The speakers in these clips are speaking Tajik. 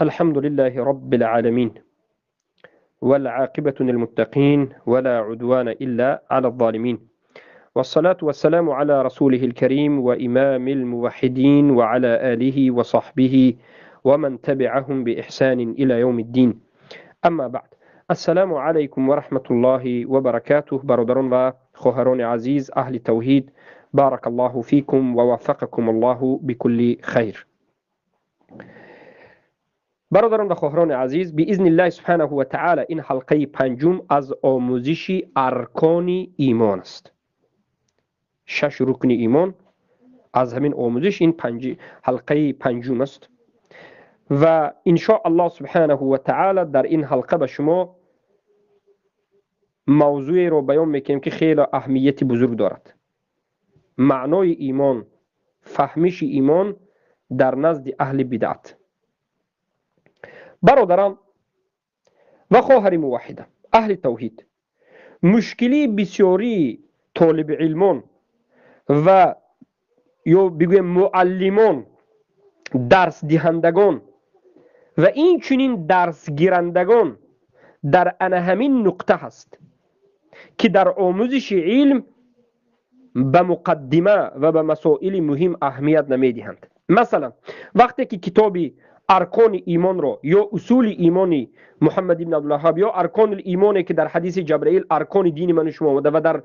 الحمد لله رب العالمين، والعاقبة للمتقين، ولا عدوان إلا على الظالمين، والصلاة والسلام على رسوله الكريم وإمام الموحدين وعلى آله وصحبه ومن تبعهم بإحسان إلى يوم الدين. أما بعد، السلام عليكم ورحمة الله وبركاته. برادران و خواهران عزيز أهل التوحيد، بارك الله فيكم ووفقكم الله بكل خير. برادران و خواهران عزیز، باذن الله سبحانه و تعالی این حلقه پنجم از آموزش ارکان ایمان است. شش رکن ایمان از همین آموزش این حلقه پنجم است و ان شاء الله سبحانه و تعالی در این حلقه به شما موضوعی رو بیان میکنیم که خیلی اهمیت بزرگ دارد. معنای ایمان، فهمش ایمان در نزد اهل بدعت. برادران و خواهر موحده اهل توحید، مشکلی بسیاری طالب علمان و یا بگویم معلمان، درس دهندگان و این چنین درس گیرندگان در ان همین نقطه هست که در آموزش علم به مقدمه و به مسائل مهم اهمیت نمیدهند. مثلا وقتی که کتابی ارکان ایمان را یا اصول ایمانی محمد بن عبدالوهاب یا ارکان الایمانی که در حدیث جبرئیل ارکان دین من شما آمده و در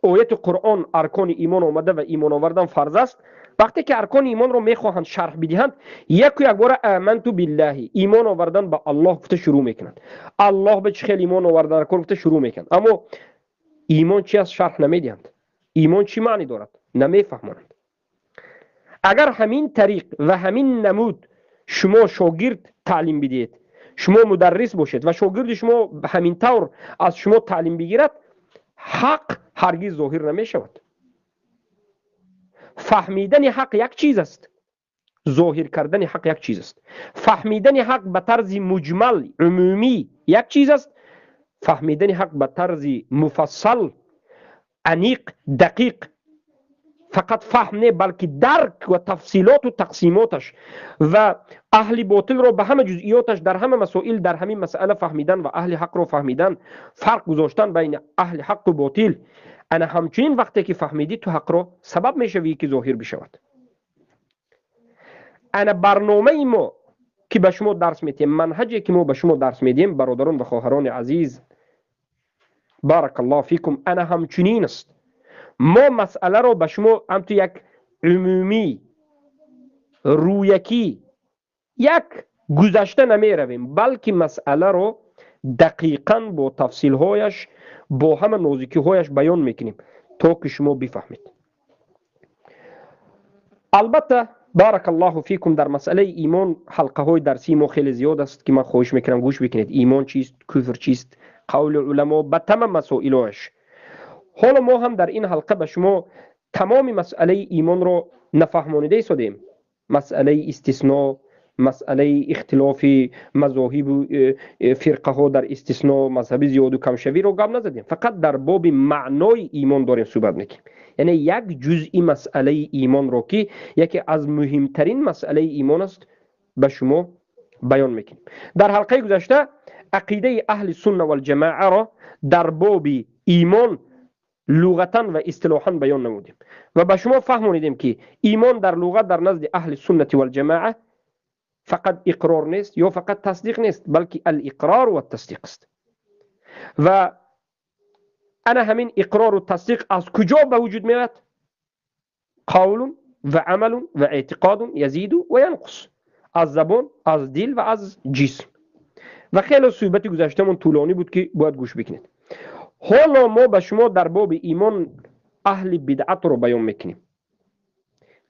آیت قرآن ارکان ایمان آمده و ایمان آوردن فرض است، وقتی که ارکان ایمان را میخواهند شرح بدهند، یک یک بار آمنت بالله، ایمان آوردن به الله گفته شروع میکنند. الله به چه خیلی ایمان آوردن ارکان گفته شروع میکنند، اما ایمان چی است شرح نمیدهند. ایمان چی معنی دارد نمیفهمند. اگر همین طریق و همین نمود شما شاگرد تعلیم بدهید، شما مدرس باشید و شاگرد شما همین طور از شما تعلیم بگیرد، حق هرگز ظاهر نمی شود. فهمیدن حق یک چیز است، ظاهر کردن حق یک چیز است. فهمیدن حق به طرز مجمل عمومی یک چیز است، فهمیدن حق به طرز مفصل عمیق دقیق، فقط فهم نه بلکه درک و تفصیلات و تقسیماتش و اهل باطل رو به همه جزئیاتش در همه مسائل در همین مسئله فهمیدن و اهل حق رو فهمیدن، فرق گذاشتن بین اهل حق و باطل. انا همچنین وقتی که فهمیدی تو حق رو سبب میشوی که ظاهر بشود. انا برنامه ما که به شما درس میدیم، منهجی که ما به شما درس میدیم، برادران و خواهران عزیز، بارک الله فیکم، انا همچنین است. ما مسئله رو به شما هم تو یک عمومی رویکی یک گذشته نمی رویم، بلکه مسئله رو دقیقاً با تفصیل هایش با همه نازکی هایش بیان میکنیم تا که شما بفهمید. البته بارک الله فیکم در مسئله ایمان حلقه های درسی ما خیلی زیاد است که من خواهش میکنم گوش بکنید. ایمان چیست، کفر چیست، قول علما به تمام مسائلش. حالا ما هم در این حلقه به شما تمام مسئله ایمان رو نفهمانیده ایستادیم. مسئله استثناء، مسئله اختلاف مذاهب و فرقه ها در استثناء، مذهبی زیاد و کمشوی رو گپ نزدیم، فقط در باب معنای ایمان داریم صحبت میکنیم. یعنی یک جزئی مسئله ایمان رو که یکی از مهمترین مسئله ایمان است به شما بیان میکنیم. در حلقه گذشته عقیده اهل سنت و الجماعه را در باب ایمان لغتا و اصطلاحا بیان نمودیم و به شما فهمانیدیم که ایمان در لغت در نزد اهل سنت و الجماعه فقط اقرار نیست یا فقط تصدیق نیست، بلکه الاقرار و التصدیق است. و انا همین اقرار و تصدیق از کجا به وجود میاد؟ قول و عمل و اعتقاد یزید و ینقص، از زبان، از دل و از جسم. و خیلی صحبت گذشتهمون طولانی بود که باید گوش بکنید. حالا ما به شما در باب ایمان اهل بدعت رو بیان میکنیم.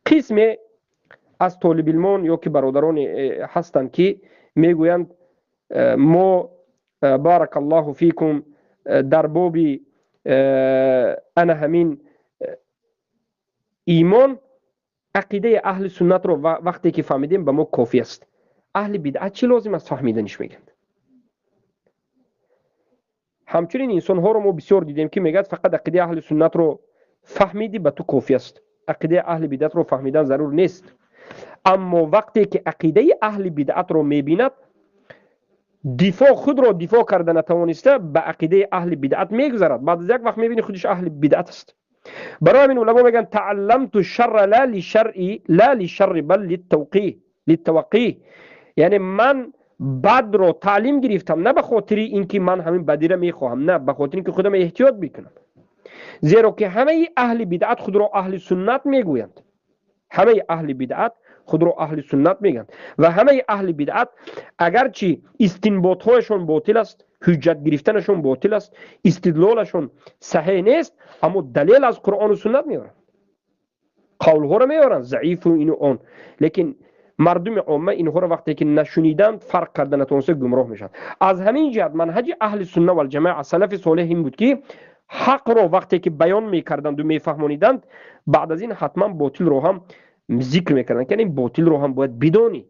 قسم از طالب علمان یا که برادران هستند که میگویند ما بارک الله فیکم در باب انا همین ایمان عقیده اهل سنت رو وقتی که فهمیدیم به ما کافی است. اهل بدعت چی لازم است فهمیدنش میگند. همچنین انسان ها رو ما بسیار دیدیم که میگد فقط عقیده اهل سنت رو فهمیدی به تو کافی است، عقیده اهل بدعت رو فهمیدن ضرور نیست. Аммо вақте ки ақидаи аҳли бидъатро мебинад, дифоъ худро дифоъ карда натавониста, ба ақидаи аҳли бидъат мегузарад. Баъд аз як вақт мебини, худиш аҳли бидъат аст. Барои ҳамин уламо мегӯянд: таалламту шарра ла лишарри, ла лишарри, бал литтаваққӣ. Яъне ман бадро таълим гирифтам на ба хотири ин ки ман ҳамин бадиро мехоҳам, на ба хотири ин ки худам эҳтиёт мекунам. Зеро ки ҳамаи аҳли бидъат худро аҳли суннат мегӯянд. Ҳамаи аҳли бидъат худро аҳли суннат мегӯянд ва ҳамаи аҳли бидъат, агарчи истинботҳояшон ботил аст, ҳуҷҷат гирифтанашон ботил аст, истидлолашон саҳеҳ нест, аммо далел аз Қуръону суннат меоранд, қавлҳоро меоранд, заифу ину он. Лекин мардуми омма инҳоро вақте ки нашуниданд, фарқ карда натавониста, гумроҳ мешаванд. Аз ҳамин ҷиҳат манҳаҷи аҳли сунна валҷамоа, салафи солеҳ ин буд, ки ҳақро вақте ки баён мекарданду мефаҳмониданд, баъд аз ин ҳатман ботилро ҳам зикр мекарданд, ки ин ботилро ҳам бояд бидонӣ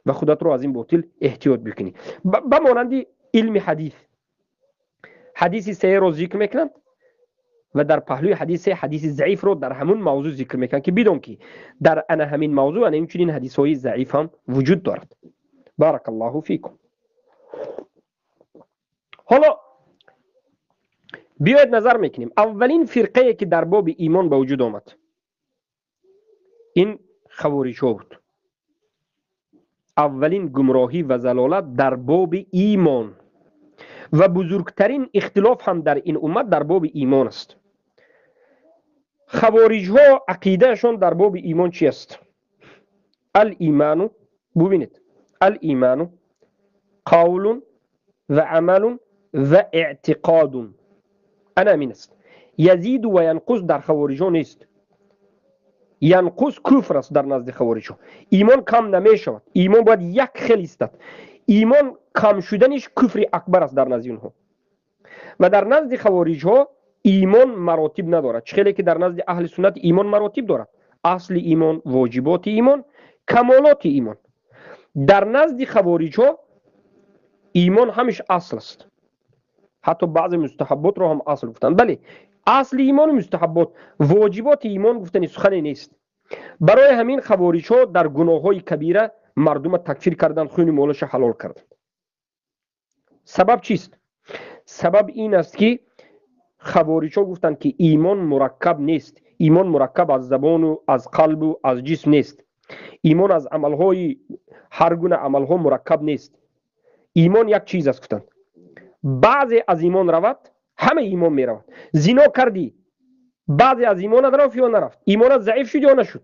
ва худатро аз ин ботил эҳтиёт бикунӣ. Ба монанди илми ҳадис, ҳадиси саҳеҳро зикр мекунанд ва дар паҳлӯи ҳадиси ҳадиси заифро дар ҳамун мавзӯъ зикр мекунанд, ки бидон, ки дар ана ҳамин мавзӯъ ана инчунин ҳадисҳои заиф ҳам вуҷуд дорад. Баракаллоҳу фикум. Ҳоло биёед назар мекунем, аввалин фирқае ки дар боби имон ба вуҷуд омад, ин хавориҷҳо буд. Аввалин гумроҳӣ ва залолат дар боби имон ва бузургтарин ихтилоф ҳам дар ин уммат дар боби имон аст. Хавориҷҳо ақидаашон дар боби имон чи аст? Алиману, бубинед, алиману қавлун ва амалун ва эътиқодун. Ана ҳамин аст. Язиду ва янқус дар хавориҷҳо нест. Янқус куфр аст дар назди хавориҷҳо. Имон кам намешавад, имон бояд як хел истад. Имон кам шуданиш куфри акбар аст дар назди онҳо. Ва дар назди хавориҷҳо имон маротиб надорад, чӣ хеле ки дар назди аҳли суннат имон маротиб дорад: асли имон, воҷиботи имон, камолоти имон. Дар назди хавориҷҳо имон ҳамиш асл аст. Ҳатто баъзе мустаҳабботро ҳам асл гуфтанд. Бале, асли имону мустаҳаббот, воҷиботи имон гуфтани сухане нест. Барои ҳамин хавориҷҳо дар гуноҳҳои кабира мардума такфир карданд, хуни молаша ҳалол карданд. Сабаб чист? Сабаб ин аст, ки хавориҷҳо гуфтанд, ки имон мураккаб нест. Имон мураккаб аз забону аз қалбу аз ҷисм нест. Имон аз амалҳои, ҳар гуна амалҳо мураккаб нест. Имон як чиз аст, гуфтанд. Баъзе аз имон равад, ҳама имон меравад. Зино кардӣ, баъзе аз имонат рафт ё нарафт? Имонат заиф шуд ё нашуд?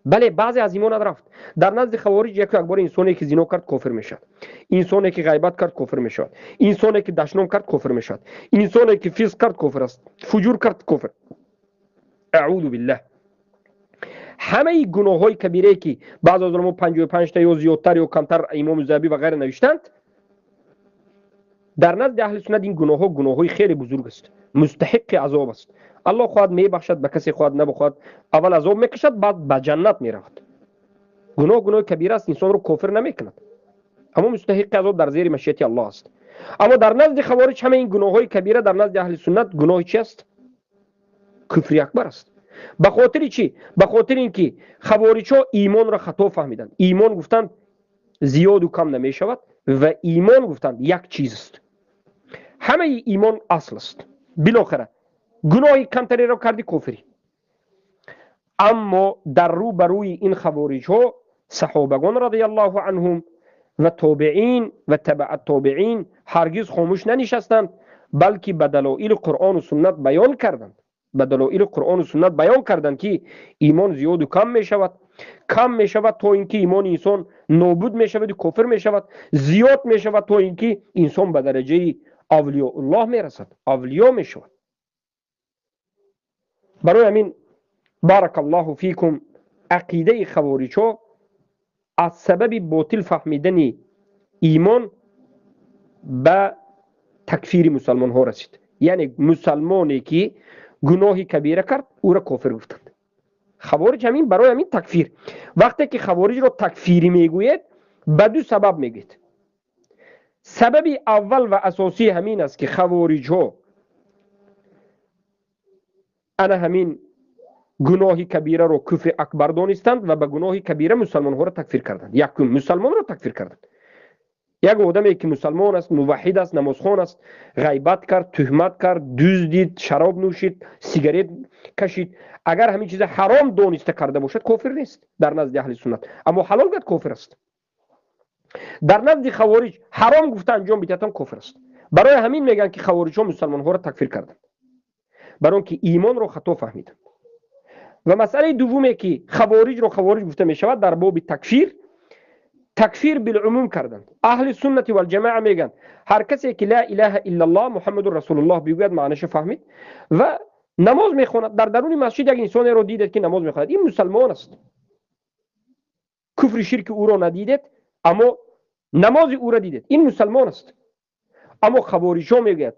Бале, баъзе аз имонат рафт. Дар назди хавориҷ яку якбор инсоне ки зино кард, кофир мешавад, инсоне ки ғайбат кард, кофир мешавад, инсоне ки дашном кард, кофир мешавад, инсоне ки фисқ кард, кофир аст, фуҷур кард, кофир. Аъузу биллаҳ. Ҳамаи гуноҳҳои кабирае, ки баъзе аз уламо 55-та ё зиёдтар ё камтар, имому Заҳабӣ ва ғайра навиштанд, дар назди аҳли суннат ин гуноҳҳо гуноҳҳои хеле бузург аст, мустаҳиқи азоб аст. Аллоҳ хоҳад, мебахшад ба касе, хоҳад, набихоҳад, аввал азоб мекашад, баъд ба ҷаннат меравад. Гуноҳ гуноҳи кабира аст, инсонро кофир намекунад, аммо мустаҳиқи азоб дар зери машиати Аллоҳ аст. Аммо дар назди хавориҷ ҳама ин гуноҳҳои кабира дар назди аҳли суннат гуноҳи чи аст? Куфри акбар аст. Ба хотири чӣ? Ба хотири ин ки хавориҷҳо имонро хато фаҳмиданд. Имон, гуфтанд, зиёду кам намешавад ва имон, гуфтанд, як чиз аст, ҳамаи имон асл аст. Билохира гуноҳи камтареро кардӣ, кофирӣ. Аммо дар рӯ ба рӯи ин хавориҷҳо саҳобагон радиаллоҳу анҳум ва тобеин ва табаа тобеин ҳаргиз хомӯш нанишастанд, балки ба далоили Қуръону суннат баён карданд, ба далоили Қуръону суннат баён карданд, ки имон зиёду кам мешавад. Кам мешавад, то ин ки имони инсон нобуд мешаваду кофир мешавад, зиёд мешавад, то ин ки инсон ба дараҷаи авлиёуллоҳ мерасад, авлиё мешавад. Барои ҳамин, баракаллоҳу фикум, ақидаи хавориҷҳо аз сабаби ботил фаҳмидани имон ба такфири мусалмонҳо расид. Яъне мусалмоне ки гуноҳи кабира кард, ӯро кофир гуфтанд хавориҷ. Ҳамин барои ҳамин такфир. Вақте ки хавориҷро такфирӣ мегӯед, ба ду сабаб мегӯед. Сабаби аввал ва асосӣ ҳамин аст, ки хавориҷҳо ана ҳамин Гуноҳи кабираро куфри акбар донистанд ва ба гуноҳи кабира мусалмонҳоро такфир карданд. Якум, мусалмонро такфир карданд. Як одаме ки мусалмон аст, муваҳҳид аст, намозхон аст, ғайбат кард, туҳмат кард, дуздид, шароб нӯшид, сигарет кашид, агар ҳамин чиза ҳаром дониста карда бошад, кофир нест дар назди аҳли суннат, аммо ҳалол гад кофир аст. Дар назди хавориҷ ҳаром гуфта анҷом бидиҳад кофир аст. Барои ҳамин мегӯянд ки хавориҷҳо мусалмонҳоро такфир карданд, барои он ки имонро хато фаҳмиданд. Ва масъалаи дуввуме ки хавориҷро хавориҷ гуфта мешавад дар боби такфир, такфир билумум карданд. Аҳли суннати валҷамоа мегӯянд ҳар касе ки ла илаҳа иллаллоҳ муҳаммадун расулуллоҳ бигӯяд, маънаша фаҳмид ва намоз мехонад. Дар даруни масҷид як инсонеро дидед ки намоз мехонад, ин мусалмон аст. Куфри ширки ӯро надидед, аммо намози ӯро дидед, ин мусалмон аст. Аммо хавориҷҳо мегӯяд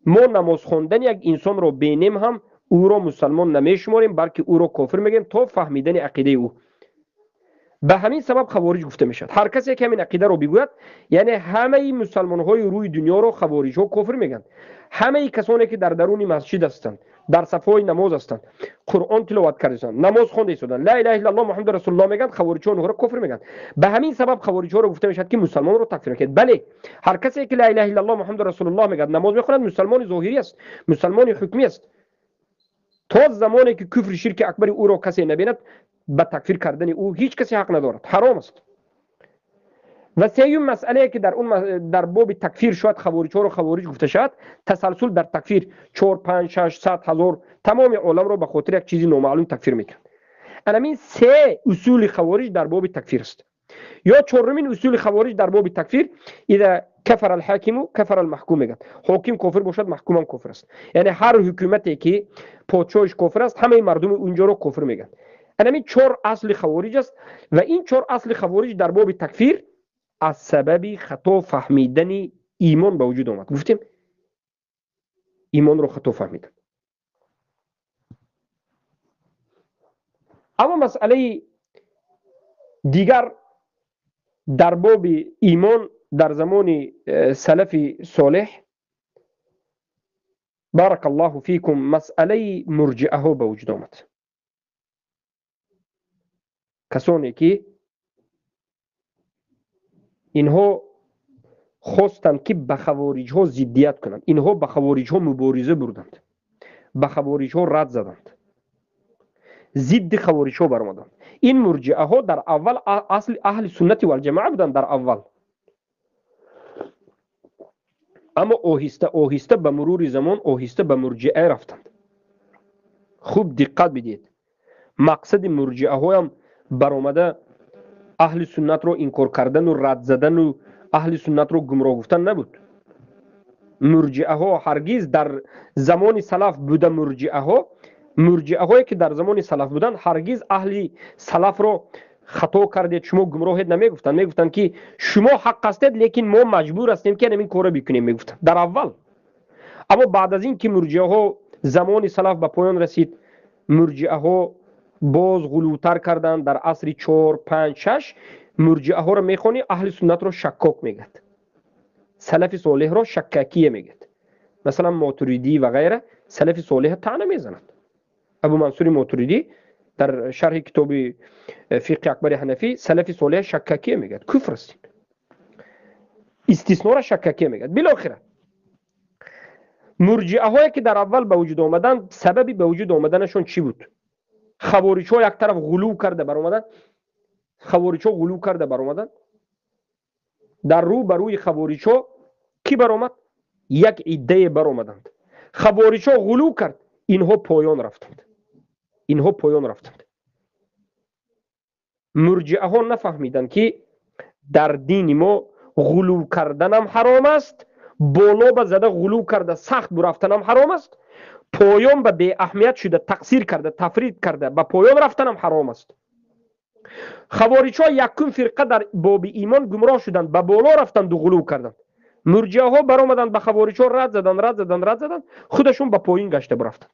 мо намоз хондани як инсонро бенем ҳам ӯро мусалмон намешуморем, балки ӯро кофир мегӯем то фаҳмидани ақидаи ӯ. Ба ҳамин сабаб хавориҷ гуфта мешавад. Ҳар касе ки ҳамин ақидаро бигӯяд, яъне ҳамаи мусалмонҳои рӯи дунёро хавориҷҳо кофир мегӯянд. Ҳамаи касоне ки дар даруни масҷид ҳастанд, дар сафҳои намоз ҳастанд, Қуръон тиловат кардаистанд, намоз хонда истоданд, ла илаҳа иллаллоҳ муҳаммаду расулуллоҳ мегӯянд, хавориҷҳо онҳоро кофир мегӯянд. Ба ҳамин сабаб хавориҷҳоро гуфта мешавад ки мусалмонро такфир мекунад. Бале, ҳар касе ки ла илаҳа иллаллоҳ муҳаммаду расулуллоҳ мегӯяд, намоз мехонад, мусалмони зоҳирӣ аст, мусалмони ҳукмӣ аст. То замоне ки куфри ширки акбари ӯро касе набинад, ба такфир кардани ӯ ҳеҷ касе ҳақ надорад, ҳаром аст. Ва сеюм масъалае ки дар боби такфир шояд хавориҷҳоро хавориҷ гуфта шавад, тасалсул дар такфир 4, 5, 6, 100, 1000 тамоми оламро ба хотири як чизи номаълум такфир мекунанд. Анамин се усули хавориҷ дар боби такфир аст. Ё чорумин усули хавориҷ дар боби такфир, ида кафара алҳакиму кафара алмаҳкум мегӯяд. Ҳоким кофир бошад, маҳкумам кофир аст. Яъне ҳар ҳукумате ки подшоҳиш кофир аст, ҳамаи мардуми унҷоро кофир мегӯянд. Анамин чор асли хавориҷ аст ва ин чор асли хавориҷ дар боби такфир аз сабаби хато фаҳмидани имон ба вуҷуд омад. Гуфтем имонро хато фаҳмиданд. Аммо масъалаи дигар дар боби имон дар замони салафи солеҳ, баракаллоҳу фикум, масъалаи мурҷиаҳо ба вуҷуд омад. Касоне ки инҳо хостанд ки ба хавориҷҳо зиддият кунанд, инҳо ба хавориҷҳо мубориза бурданд, ба хавориҷҳо рад заданд, зидди хавориҷҳо баромаданд. Ин мурҷиаҳо дар аввал асли аҳли суннати валҷамоа буданд дар аввал, аммо оҳиста оҳиста ба мурури замон оҳиста ба мурҷиа рафтанд. Хуб диққат бидиҳед, мақсади мурҷиаҳоям баромада аҳли суннатро инкор кардану рад задану аҳли суннатро гумроҳ гуфтан набуд. Мурҷиаҳо ҳаргиз дар замони салаф буда, мурҷиаҳое ки дар замони салаф буданд, ҳаргиз аҳли салафро хато кардед, шумо гумроҳед намегуфтанд. Мегуфтанд ки шумо ҳақ ҳастед, лекин мо маҷбур ҳастем ки ҳамин корро бикунем, мегуфтанд дар аввал. Аммо баъд аз ин ки мурҷиаҳо замони салаф ба поён расид, мурҷиаҳо боз ғулӯтар карданд. Дар асри 4, 5, 6 мурҷиаҳоро мехонӣ, аҳли суннатро шаккок мегӯяд, салафи солеҳро шаккакия мегӯяд. Масалан Мотуридӣ ва ғайра салафи солеҳ таъна мезанад. Абу Мансури Мотуридӣ дар шарҳи китоби фиқҳи акбари ҳанафӣ салафи солеҳ шаккакия мегӯяд, куфр аст, истиснора шаккакия мегӯяд. Билохира мурҷиаҳое ки дар аввал ба вуҷуд омаданд, сабаби ба вуҷуд омаданашон чӣ буд? Хавориҷҳо як тараф ғулув карда баромаданд, хавориҷҳо ғулув карда баромаданд. Дар рӯ ба рӯи хавориҷҳо кӣ баромад? Як иддае баромаданд. Хавориҷҳо ғулув кард, инҳо поён рафтанд, инҳо поён рафтанд. Мурҷиаҳо нафаҳмиданд ки дар дини мо ғулув карданам ҳаром аст, боло ба зада ғулув карда сахт бурафтанам ҳаром аст, поён ба беаҳамият шуда тақсир карда тафрид карда ба поён рафтанам ҳаром аст. Хавориҷҳо якум фирқа дар боби имон гумроҳ шуданд, ба боло рафтанду ғулув карданд. Мурҷиаҳо баромаданд, ба хавориҷҳо рад заданд, рад заданд, рад заданд, худашон ба поин гашта бурафтанд.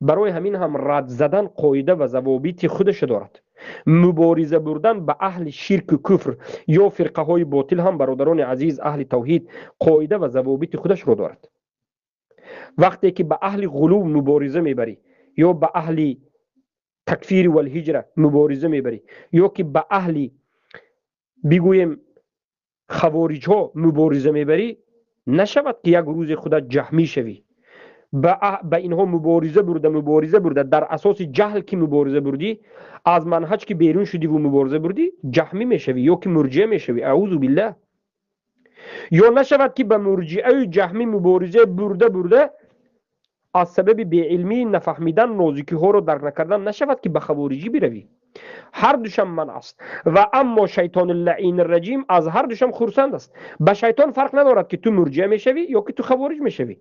Барои ҳамин ҳам рад задан қоида ва завобити худаша дорад. Мубориза бурдан ба аҳли ширку куфр ё фирқаҳои ботил ҳам, бародарони азиз, аҳли тавҳид қоида ва завобити худашро дорад. Вақте ки ба аҳли ғулув мубориза мебарӣ, ё ба аҳли такфир валҳиҷра мубориза мебарӣ, ё ки ба аҳли бигӯем хавориҷҳо мубориза мебарӣ, нашавад ки як рӯзе худат ҷаҳмӣ шавӣ. Ба инҳо мубориза бурда, мубориза бурда, дар асоси ҷаҳл ки мубориза бурдӣ, аз манҳаҷ ки берун шудиву мубориза бурдӣ, ҷаҳмӣ мешавӣ ё ки мурҷиа мешавӣ. Аузу биллаҳ. Ё нашавад ки ба мурҷиаю ҷаҳмӣ мубориза бурда бурда аз сабаби беилмӣ, нафаҳмидан, нозикиҳоро дарк накардан нашавад ки ба хавориҷӣ биравӣ. Ҳар душам манъ аст. Ва аммо шайтони лаъини раҷим аз ҳар душам хурсанд аст. Ба шайтон фарқ надорад ки ту мурҷиа мешавӣ ё ки ту хавориҷ мешавӣ.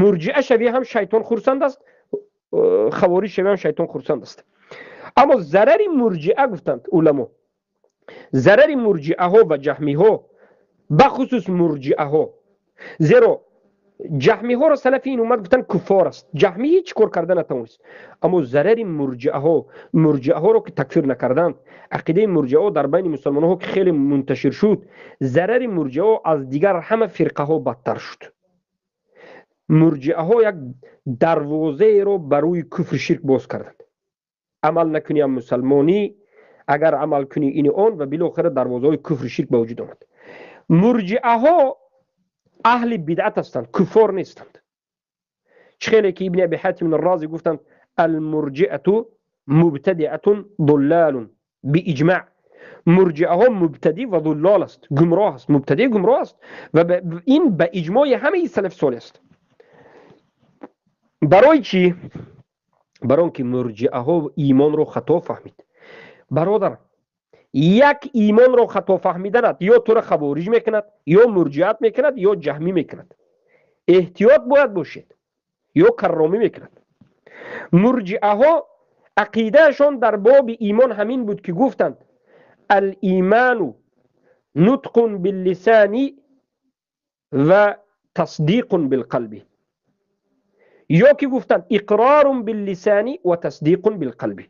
Мурҷиа шавӣ ҳам шайтон хурсанд аст, хавориҷ шавӣ ҳам шайтон хурсанд аст. Аммо зарари мурҷиа гуфтанд уламо, зарари мурҷиаҳо ва ҷаҳмиҳо, бахусус мурҷиаҳо, зеро ҷаҳмиҳоро салафи ин уммат гуфтанд куффор аст, ҷаҳмӣ ҳеҷ кор карда натавонист. Аммо зарари мурҷиаҳо, мурҷиаҳоро ки такфир накарданд, ақидаи мурҷиаҳо дар байни мусалмонҳо ки хеле мунташир шуд, зарари мурҷиаҳо аз дигар ҳама фирқаҳо бадтар шуд. Мурҷиаҳо як дарвозаеро ба рӯи куфри ширк боз карданд. Амал накунӣ ҳам мусалмонӣ, агар амал кунӣ ини он, ва билохира дарвозаҳои куфри ширк ба вуҷуд омад. Мурҷиаҳо аҳли бидъат ҳастанд, куффор нестанд. Чӣ хеле ки Ибни Аби Ҳатим Рози гуфтанд: алмурҷиату мубтадиатун дуллалун бииҷмаъ. Мурҷиаҳо мубтадӣ ва дуллол аст, гумроҳ аст, мубтадӣ гумроҳ аст ва ин ба иҷмои ҳамаи салаф солеҳ аст. Барои чӣ? Барои он ки мурҷиаҳо имонро хато фаҳмид. Бародар, як имонро хато фаҳмиданат ё туро хавориҷ мекунад, ё мурҷиат мекунад, ё ҷаҳмӣ мекунад. Эҳтиёт бояд бошед, ё карромӣ мекунад. Мурҷиаҳо ақидаашон дар боби имон ҳамин буд ки гуфтанд: алиману нутқун биллисани ва тасдиқун билқалби, ё ки гуфтанд иқрорун биллисани ва тасдиқун билқалби.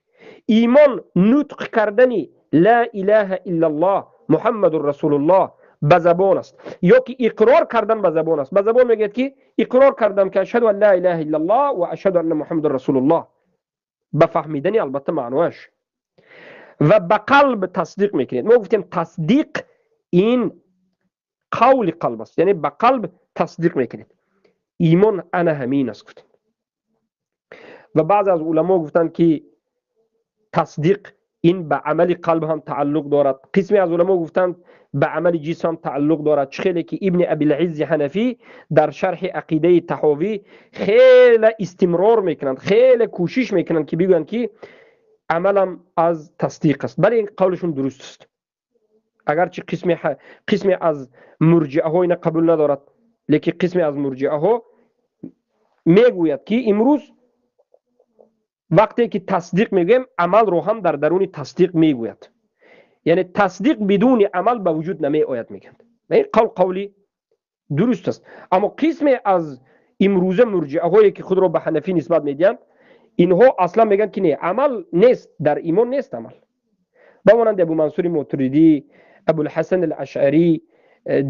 Имон нутқ кардани ла илаҳа иллаллоҳ муҳаммадун расулуллоҳ ба забон аст, ё ки иқрор кардан ба забон аст. Ба забон мегӯяд ки иқрор кардам ки ашҳаду ан ла илаҳа иллаллоҳ ва ашҳаду анна муҳаммадан расулуллоҳ, ба фаҳмидани албатта маънояш, ва ба қалб тасдиқ мекунед. Мо гуфтем тасдиқ ин қавли қалб аст, яъне ба қалб тасдиқ мекунед. Имон ана ҳамин аст гуфтем. Ва баъзе аз уламо гуфтанд ки тасдиқ ин ба амали қалб ҳам тааллуқ дорад. Қисме аз уламо гуфтанд ба амали ҷисм ҳам тааллуқ дорад. Чӣ хеле ки Ибни Абилиззи Ҳанафӣ дар шарҳи ақидаи Таҳовӣ хеле истимрор мекунанд, хеле кӯшиш мекунанд ки бигӯянд ки амалам аз тасдиқ аст. Бале, ин қавлшон дуруст аст. Агарчи қисме аз мурҷиаҳо ина қабул надорад, лекин қисме аз мурҷиаҳо мегӯяд ки имрӯз вақте ки тасдиқ мегӯем, амалро ҳам дар даруни тасдиқ мегӯяд. Яъне тасдиқ бидуни амал ба вуҷуд намеояд мегӯянд. Ин қавл қавли дуруст аст. Аммо қисме аз имрӯза мурҷиаҳое ки худро ба ҳанафӣ нисбат медиҳанд, инҳо аслан мегӯянд ки не, амал нест, дар имон нест амал. Ба монанди Абу Мансури Мотуридӣ, Абулҳасан алашъарӣ,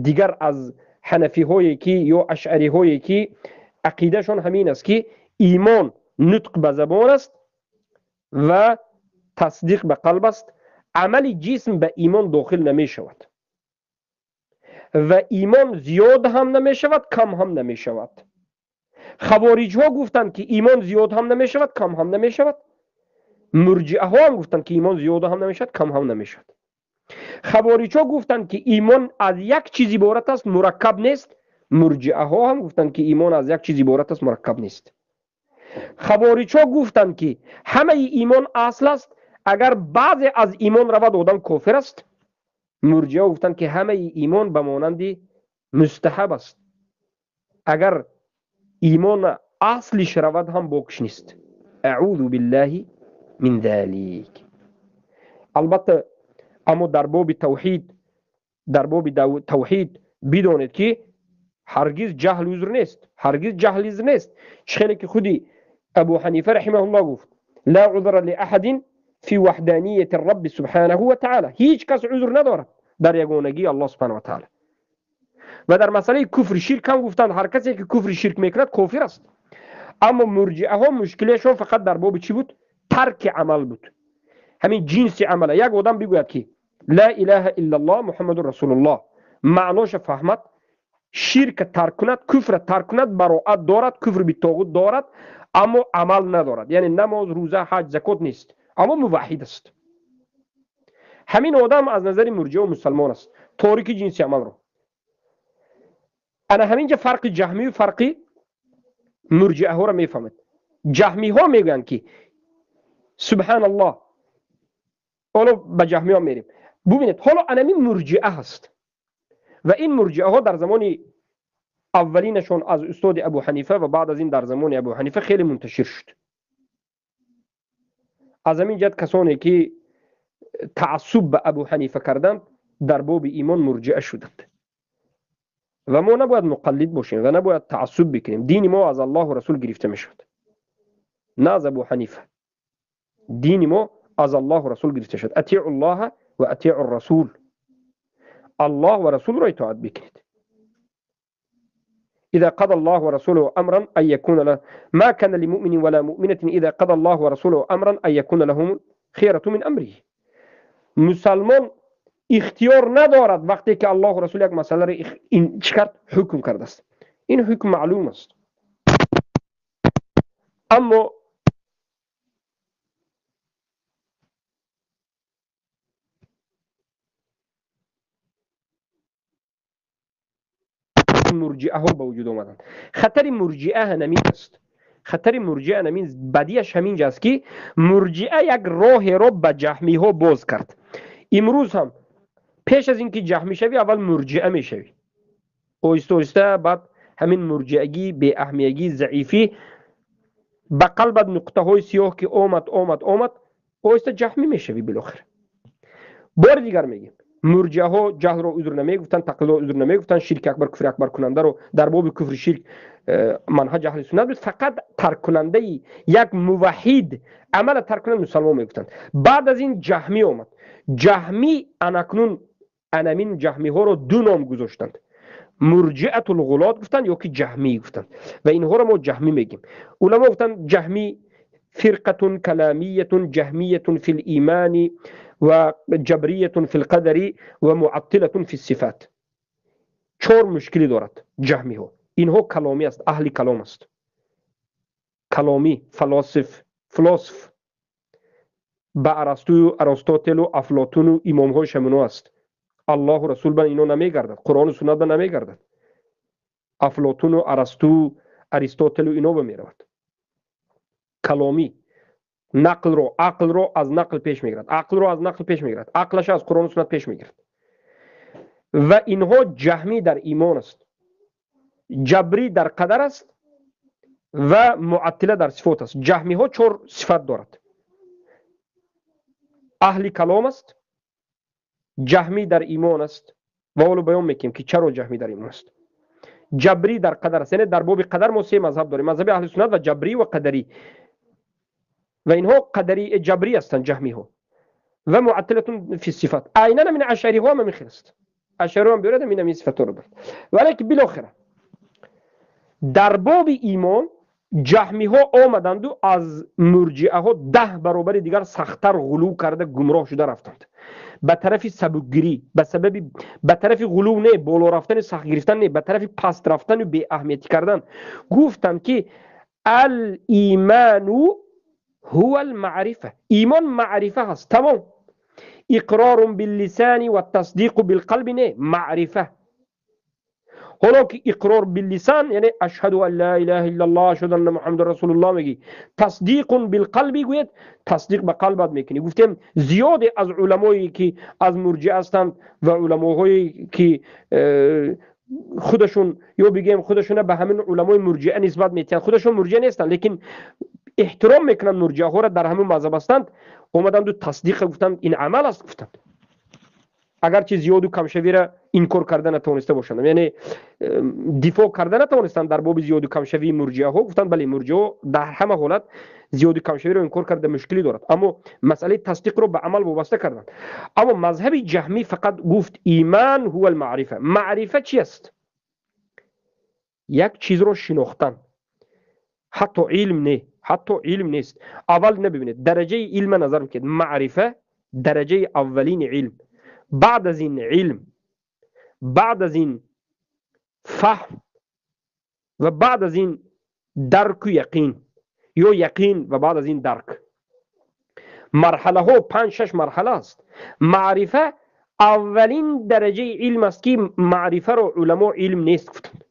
дигар аз ҳанафиҳое ки ё ашъариҳое ки ақидашон ҳамин аст ки имон нутқ ба забон аст ва тасдиқ ба қалб аст, амали ҷисм ба имон дохил намешавад ва имон зиёд ҳам намешавад, кам ҳам намешавад. Хавориҷҳо гуфтанд ки имон зиёд ҳам намешавад, кам ҳам намешавад. Мурҷиаҳо ҳам гуфтанд ки имон зиёд ҳам намешавад, кам ҳам намешавад. Хавориҷҳо гуфтанд ки имон аз як чиз иборат аст, мураккаб нест. Мурҷиаҳо ҳам гуфтанд ки имон аз як чиз иборат аст, мураккаб нест. Хавориҷҳо гуфтанд ки ҳамаи имон асл аст, агар баъзе аз имон равад одам кофир аст. Мурҷиаҳо гуфтанд ки ҳамаи имон ба монанди мустаҳаб аст, агар имон аслиш равад ҳам бокиш нест. Аъузу биллаҳи мин залик. Албатта, аммо дар боби тавҳид, дар боби тавҳид бидонед ки ҳаргиз ҷаҳл узр нест, ҳаргиз ҷаҳл узр нест. Чӣ хеле ки худи Абу Ҳанифа раҳимаҳуллоҳ гуфт: ла узра лиаҳадин фи ваҳданияти рабби субҳанаҳу ва таъала. Ҳеҷ кас узр надорад дар ягонагии Аллоҳ субҳанаҳу ва таъала. Ва дар масъалаи куфри ширк ҳам гуфтанд ҳар касе ки куфри ширк мекунад кофир аст. Аммо мурҷиаҳо мушкилиашон фақат дар боби чӣ буд? Тарки амал буд. Ҳамин ҷинси амала. Як одам бигӯяд ки ла илаҳа иллаллоҳ муҳаммадун расулуллоҳ, маъноша фаҳмад, ширка тарк кунад, куфра тарк кунад, бароат дорад, куфр битоғут дорад, аммо амал надорад. Яъне намоз, рӯза, ҳаҷ, закот нест, аммо муваҳҳид аст. Ҳамин одам аз назари мурҷиа мусалмон аст, торики ҷинси амалро. Ана ҳаминҷа фарқи ҷаҳмию фарқи мурҷиаҳоро мефаҳмад. Ҷаҳмиҳо мегӯянд ки субҳаналлоҳ, ҳоло ба ҷаҳмиҳо мерем. Бубинед, ҳоло анамин мурҷиа ҳаст ва ин мурҷиаҳо дар замони аввалинашон аз устоди Абу Ҳанифа ва баъд аз ин дар замони Абу Ҳанифа хеле мунташир шуд. Аз ҳамин ҷиҳат касоне ки таассуб ба Абу Ҳанифа карданд, дар боби имон мурҷиа шуданд. Ва мо набояд муқаллид бошем ва набояд таассуб бикунем. Дини мо аз Аллоҳу Расул гирифта мешавад, на аз Абу Ҳанифа. Дини мо аз Аллоҳу Расул гирифта шуд. Атиъу Аллоҳа ва атиъу Расул. Аллоҳ ва Расулро итоат бикунед. إذا قضى الله ورسوله أمرا أن يكون له ما كان لمؤمن ولا مؤمنة إذا قضى الله ورسوله أمرا أن يكون لهم خيرة من أمره. مسلمان اختیار ندارد وقتی که الله و رسول یک مسئله را چی کرد؟ حکم کرده است. این حکم معلوم است. اما مرجئه ها به وجود آمدند. خطر مرجئه همین است. خطر مرجئه همین بدیش همینجا است که مرجئه یک راه را به جهمی ها باز کرد. امروز هم پیش از اینکه جهمی شوی اول مرجئه میشوی. آهسته آهسته بعد همین مرجئگی، بی اهمیگی، ضعیفی به قلبت نقطه های سیاه که آمد آمد آمد، آهسته جهمی میشوی بالاخره. بار دیگر میگیم مرجئه ها جهل را عذر نمیگفتند، تقلید را عذر نمیگفتند، شرک اکبر کفر اکبر کننده رو در باب کفر شرک منهج اهل سنت بود. فقط ترک کننده یک موحد عمل ترک کننده مسلمان میگفتند. بعد از این جهمی آمد. جهمی انکنون انمین جهمی ها رو دو نام گذاشتند، مرجئه الغلات گفتند یا که جهمی گفتند و اینها رو ما جهمی میگیم. علما گفتند جهمی فرقه کلامیه جهمیه فی الایمان و جبریه فی القدر و معطله فی الصفات. چهار مشکلی دارد جهمی ها. اینها کلامی است، اهل کلام است، کلامی، فلاسف به ارسطو، ارسطوطل و افلاطون و امام های شمونو است. الله و رسول بن اینو نمیگردد، قرآن و سنت بن نمیگردد. افلاطون و ارسطو، اریستوتل و اینو بمیرود. کلامی نقل رو، عقل رو از نقل پیش میگیرد، عقل رو از نقل پیش میگیرد، عقلش از قرآن و سنت پیش میگیرد. و اینها جهمی در ایمان است، جبری در قدر است و معطله در صفات است. جهمی ها چهار صفت دارد: اهل کلام است، جهمی در ایمان است و اولو بیان میکنیم که چرا جهمی در ایمان است. جبری در قدر است، یعنی در باب قدر ما سه مذهب داریم: مذهب اهل سنت و جبری و قدری، و اینها قدری جبری هستند جهمی ها. و معطله فی الصفات، عینا من اشعری ها هم میخیر است، اشعری هم بیارد این صفات رو برد. ولیکن بالاخره در باب ایمان جهمی ها آمدند و از مرجئه ها 10 برابر دیگر سخت‌تر غلو کرده گمراه شده رفتند به طرف سبکگیری، به سبب به طرف غلو نه، بالا رفتن سخت گرفتن نه، به طرف پست رفتن و بی اهمیتی کردن. گفتند که الایمان هو المعرفه، ایمان معرفه هست، تمام. اقرار باللسان و تصدیق بالقلب نه، معرفه. حالا که اقرار باللسان یعنی اشهد ان لا اله الا الله اشهد ان محمد رسول الله میگی، تصدیق بالقلب گوید تصدیق به قلبت میکنی. گفتیم زیاد از علمایی که از مرجئه هستند و علماهایی که خودشون یا بگیم خودشون به همین علمای مرجئه نسبت میتن، خودشون مرجئه نیستند لیکن احترام میکنن مرجئه ها را، در همون مذهب هستند، اومدند و تصدیق گفتند این عمل است گفتند، اگرچه زیاد و کمشوی را انکار کرده نتوانسته باشند، یعنی دفاع کرده نتوانستند در باب زیاد و کمشوی مرجئه ها. گفتند بله مرجئه در همه حالت زیاد و کمشوی را انکار کرده مشکلی دارد، اما مسئله تصدیق را به عمل وابسته کردند. اما مذهب جهمی فقط گفت ایمان هو المعرفه. معرفه چی است؟ یک چیز را شناختن. Ҳатто илм не, ҳатто илм нест. Аввал набибинед, дараҷаи илма назар бикунед. Маърифа дараҷаи аввалини илм, баъд аз ин илм, баъд аз ин фаҳм ва баъд аз ин дарку яқин ё яқин ва баъд аз ин дарк. Марҳалаҳо 5-6 марҳала аст. Маърифа аввалин дараҷаи илм аст, ки маърифаро уламо илм нест гуфтанд.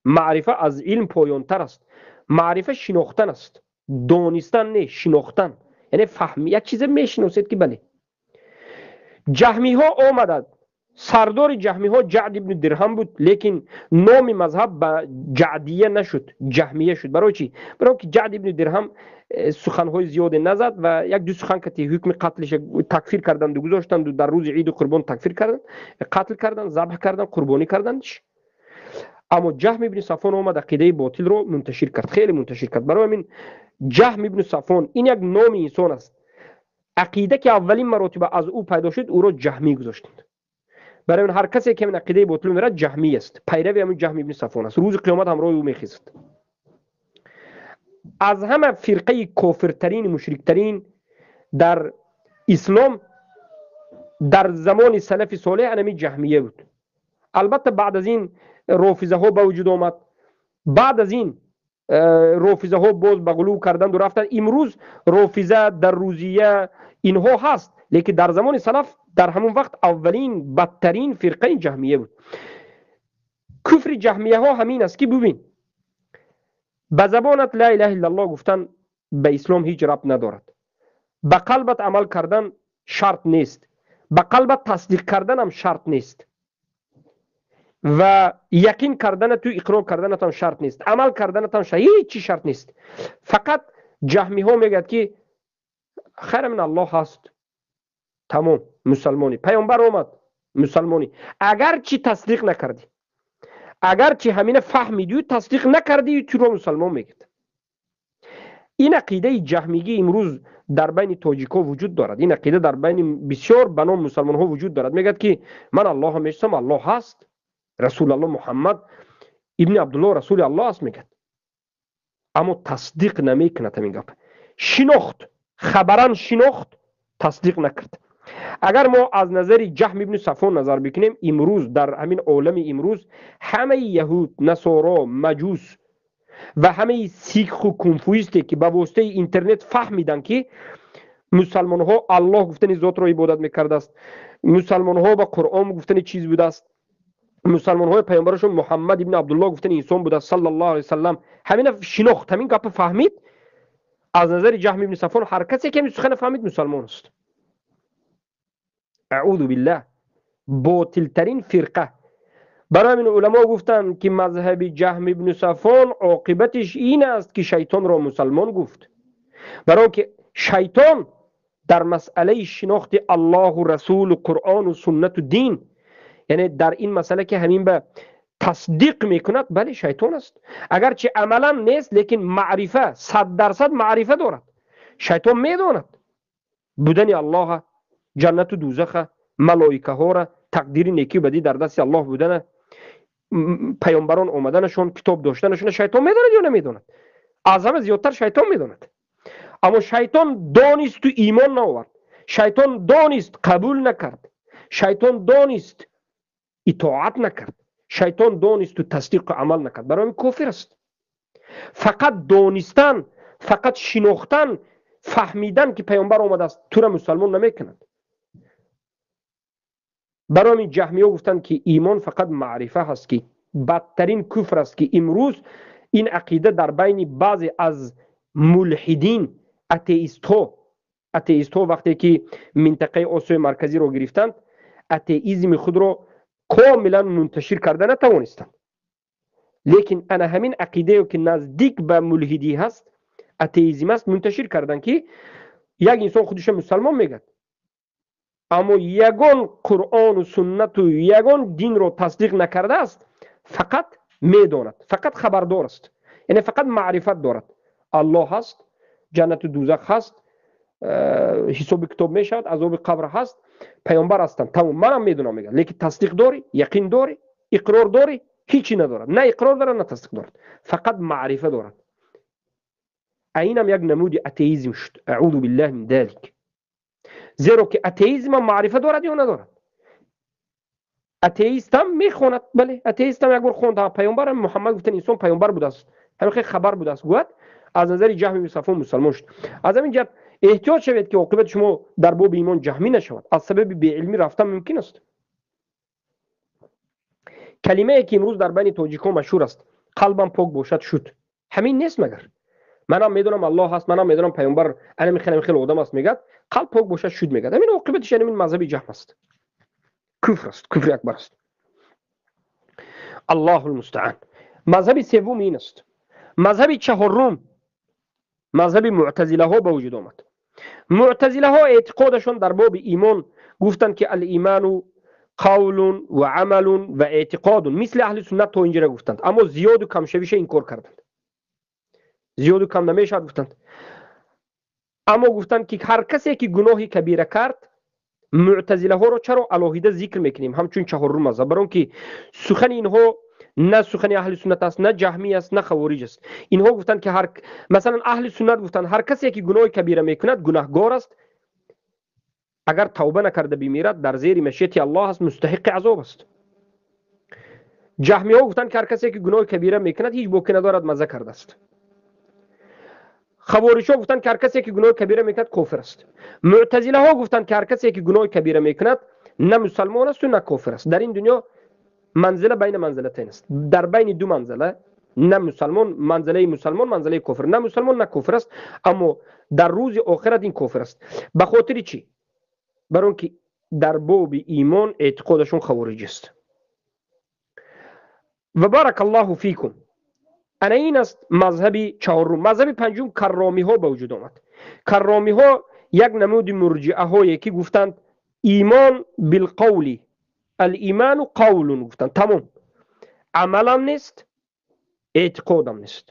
Маърифа аз илм поёнтар аст. Маърифа шинохтан аст, донистан не, шинохтан, яъне фаҳм, як чизе мешиносед ки бале. Ҷаҳмиҳо омаданд. Сардори ҷаҳмиҳо Ҷаъд ибни Дирҳам буд, лекин номи мазҳаб ба ҷаъдия нашуд, ҷаҳмия шуд. Барои чӣ? Барои ки Ҷаъд ибни Дирҳам суханҳои зиёде назад ва як ду сухан кати ҳукми қатлиша такфир карданду гузоштанду дар рӯзи иду қурбон такфир кардан, қатл кардан, забҳ кардан, қурбонӣ кардандш. Аммо Ҷаҳм ибни Сафон омад, ақидаи ботилро мунташир кард, хеле мунташир кард. Барои ҳамин Ҷаҳм ибни Сафон ин як номи инсон аст. Ақида ки аввалин маротиба аз ӯ пайдо шуд, ӯро ҷаҳмӣ гузоштанд. Барои ҳар касе ки ҳамин ақидаи ботил мерад, ҷаҳмӣ аст, пайрави ҳамин Ҷаҳм ибни Сафон аст. Рӯзи қиёмат ҳамроҳи ӯ мехезад. Аз ҳама фирқаи кофиртарин, мушриктарин дар ислом дар замони салафи солеҳ анами ҷаҳмия буд. Албатта, баъд аз ин рофизаҳо ба вуҷуд омад. Баъд аз ин рофизаҳо боз ба ғулув карданду рафтанд. Имрӯз рофиза дар рузия инҳо ҳаст, лекин дар замони салаф, дар ҳамон вақт аввалин бадтарин фирқаи ҷаҳмия буд. Куфри ҷаҳмияҳо ҳамин аст, ки бубин, ба забонат ла илаҳа иллаллоҳ гуфтан ба ислом ҳеҷ рабт надорад, ба қалбат амал кардан шарт нест, ба қалбат тасдиқ карданам шарт нест ва яқин карданату иқрор карданатам шарт нест, амал карданатам ҳеҷ чи шарт нест. Фақат ҷаҳмиҳо мегӯяд, ки хайр, мин Аллоҳ ҳаст, тамом, мусалмонӣ, паёмбар омад, мусалмонӣ. Агарчи тасдиқ накардӣ, агарчи ҳамина фаҳмидию тасдиқ накардию, туро мусалмон мегӯяд. Ин ақидаи ҷаҳмигӣ имрӯз дар байни тоҷикҳо вуҷуд дорад. Ин ақида дар байни бисёр ба ном мусалмонҳо вуҷуд дорад. Мегӯяд, ки ман Аллоҳро мешиносам, Аллоҳ ҳаст, Расулаллоҳ Муҳаммад ибни Абдуллоҳ расули Аллоҳ аст, мегӯяд, аммо тасдиқ намекунад. Ҳамин гап шинохт, хабаран шинохт, тасдиқ накард. Агар мо аз назари Ҷаҳм ибни Сафон назар бикунем, имрӯз дар ҳамин олами имрӯз ҳамаи яҳуд, насоро, маҷус ва ҳамаи сикху кунфуисте, ки ба воситаи интернет фаҳмиданд, ки мусалмонҳо Аллоҳ гуфтани зотро ибодат мекардааст, мусалмонҳо ба Қуръон гуфтани чиз будааст, мусалмонҳои паёмбарашон Муҳаммад ибни Абдуллоҳ гуфтани инсон будааст, саллаллоҳу алайҳи васаллам, ҳамина шинохт, ҳамин гапа фаҳмид. Аз назари Ҷаҳм ибни Сафон ҳар касе ки ҳамин сухана фаҳмид, мусалмон аст. Аъузу биллаҳ, ботилтарин фирқа. Барои ҳамин уламо гуфтанд, ки мазҳаби Ҷаҳм ибни Сафон оқибатиш ин аст, ки шайтонро мусалмон гуфт, барои ки шайтон дар масъалаи шинохти Аллоҳу расулу Қуръону суннату дин, яъне дар ин масъала ки ҳамин ба тасдиқ мекунад, бале, шайтон аст. Агарчи амалан нест, лекин маърифа, 100% маърифа дорад. Шайтон медонад будани Аллоҳа, ҷаннату дузаха, малоикаҳора, тақдири некию бадӣ дар дасти Аллоҳ будана, паёмбарон омаданашон, китоб доштанашон. Шайтон медонад ё намедонад? Аз ҳама зиёдтар шайтон медонад. Аммо шайтон донисту имон наовард, шайтон донист, қабул накард, шайтон донист, итоат накард, шайтон донисту тасдиқу амал накард. Барои ҳамин кофир аст. Фақат донистан, фақат шинохтан, фаҳмидан, ки паёмбар омадааст, тура мусалмон намекунад. Барои ҳамин ҷаҳмиҳо гуфтанд, ки имон фақат маърифа ҳаст, ки бадтарин куфр аст, ки имрӯз ин ақида дар байни баъзе аз мулҳидин, атеистҳо. Атеистҳо вақте ки минтақаи Осиёи Марказиро гирифтанд, атеизми худро комилан мунташир карда натавонистанд, лекин ана ҳамин ақидае, ки наздик ба мулҳидӣ ҳаст, атеизм аст, мунташир карданд, ки як инсон худиша мусалмон мегӯяд, аммо ягон Қуръону суннату ягон динро тасдиқ накардааст, фақат медонад, фақат хабардор аст, яъне фақат маърифат дорад: Аллоҳ ҳаст, ҷаннату дузах ҳаст, ҳисоби китоб мешавад, азоби қабр ҳаст, паёмбар ҳастанд, тамом, манам медонам, мегӯяд. Лекин тасдиқ дорӣ, яқин дорӣ, иқрор дорӣ? ҳичи надорад, на иқрор дорад, на тасдиқ дорад, фақат маърифа дорад. Инам як намуди атеизм шуд. Аъузу биллаҳи мин залик. Зеро ки атеизм ҳам маърифа дорад ё надорад? Атеист ҳам мехонад, бале, атеист ҳам як бор хонд, паёмбар Муҳаммад гуфтан инсон паёмбар будааст, ҳамин хел хабар будааст, гӯяд аз назари ҷаҳми ибни Сафвон мусалмон шуд. Аз ҳамин ҷиҳат эҳтиёт шавед ки оқибати шумо дар боби имон ҷаҳмӣ нашавад. Аз сабаби беилмӣ рафтан мумкин аст. Калимае ки имрӯз дар байни тоҷикҳо машҳур аст, қалбам пок бошад шуд, ҳамин нест магар? Манам медонам Аллоҳ ҳаст, манам медонам паёмбар анами хел хел одам аст, мегӯяд қалб пок бошад шуд, мегӯяд. Ҳамин оқибатиш ҳамин мазҳаби ҷаҳм аст, куфр аст, куфри акбар аст. Аллоҳу лмустаан. Мазҳаби севум ин аст. Мазҳаби чаҳорум мазҳаби муътазилаҳо ба вуҷуд омад. Муътазилаҳо эътиқодашон дар боби имон гуфтанд ки алиману қавлун ва амалун ва эътиқодун, мисли аҳли суннат то инҷара гуфтанд, аммо зиёду камшавиша инкор карданд. Зиёду кам намешавад гуфтанд. Аммо гуфтанд ки ҳар касе ки гуноҳи кабира кард, муътазилаҳоро чаро алоҳида зикр мекунем ҳамчун чаҳорум мазҳаб? Барон ки сухани инҳо на сухани аҳли суннат аст, на ҷаҳмӣ аст, на хавориҷ аст. Инҳо гуфтанд ки ҳар масалан аҳли суннат гуфтанд ҳар касе ки гуноҳи кабира мекунад гунаҳгор аст, агар тавба накарда бимирад дар зери машияти Аллоҳ аст, мустаҳиқи азоб аст. Ҷаҳмиҳо гуфтанд ки ҳар касе ки гуноҳи кабира мекунад ҳеҷ боке надорад, маза кардааст. Хавориҷҳо гуфтанд ки ҳар касе ки гуноҳи кабира мекунад кофир аст. Муътазилаҳо гуфтанд ки ҳар касе ки гуноҳи кабира мекунад на мусалмон асту на кофир аст. Дар ин дунё манзила байна манзилатайн аст, дар байни ду манзила, на мусалмон, манзилаи мусалмон, манзилаи кофир, на мусалмон на кофир аст, аммо дар рӯзи охират ин кофир аст. Ба хотири чӣ? Бар он ки дар боби имон эътиқодашон хавориҷ аст. Ва баракаллоҳу фикум. Ана ин аст мазҳаби чаҳорум. Мазҳаби панҷум карромиҳо ба вуҷуд омад. Карромиҳо як намуди мурҷиаҳое ки гуфтанд имон билқавли, алиману қавлун гуфтанд, тамом, амалам нест, эътиқодам нест.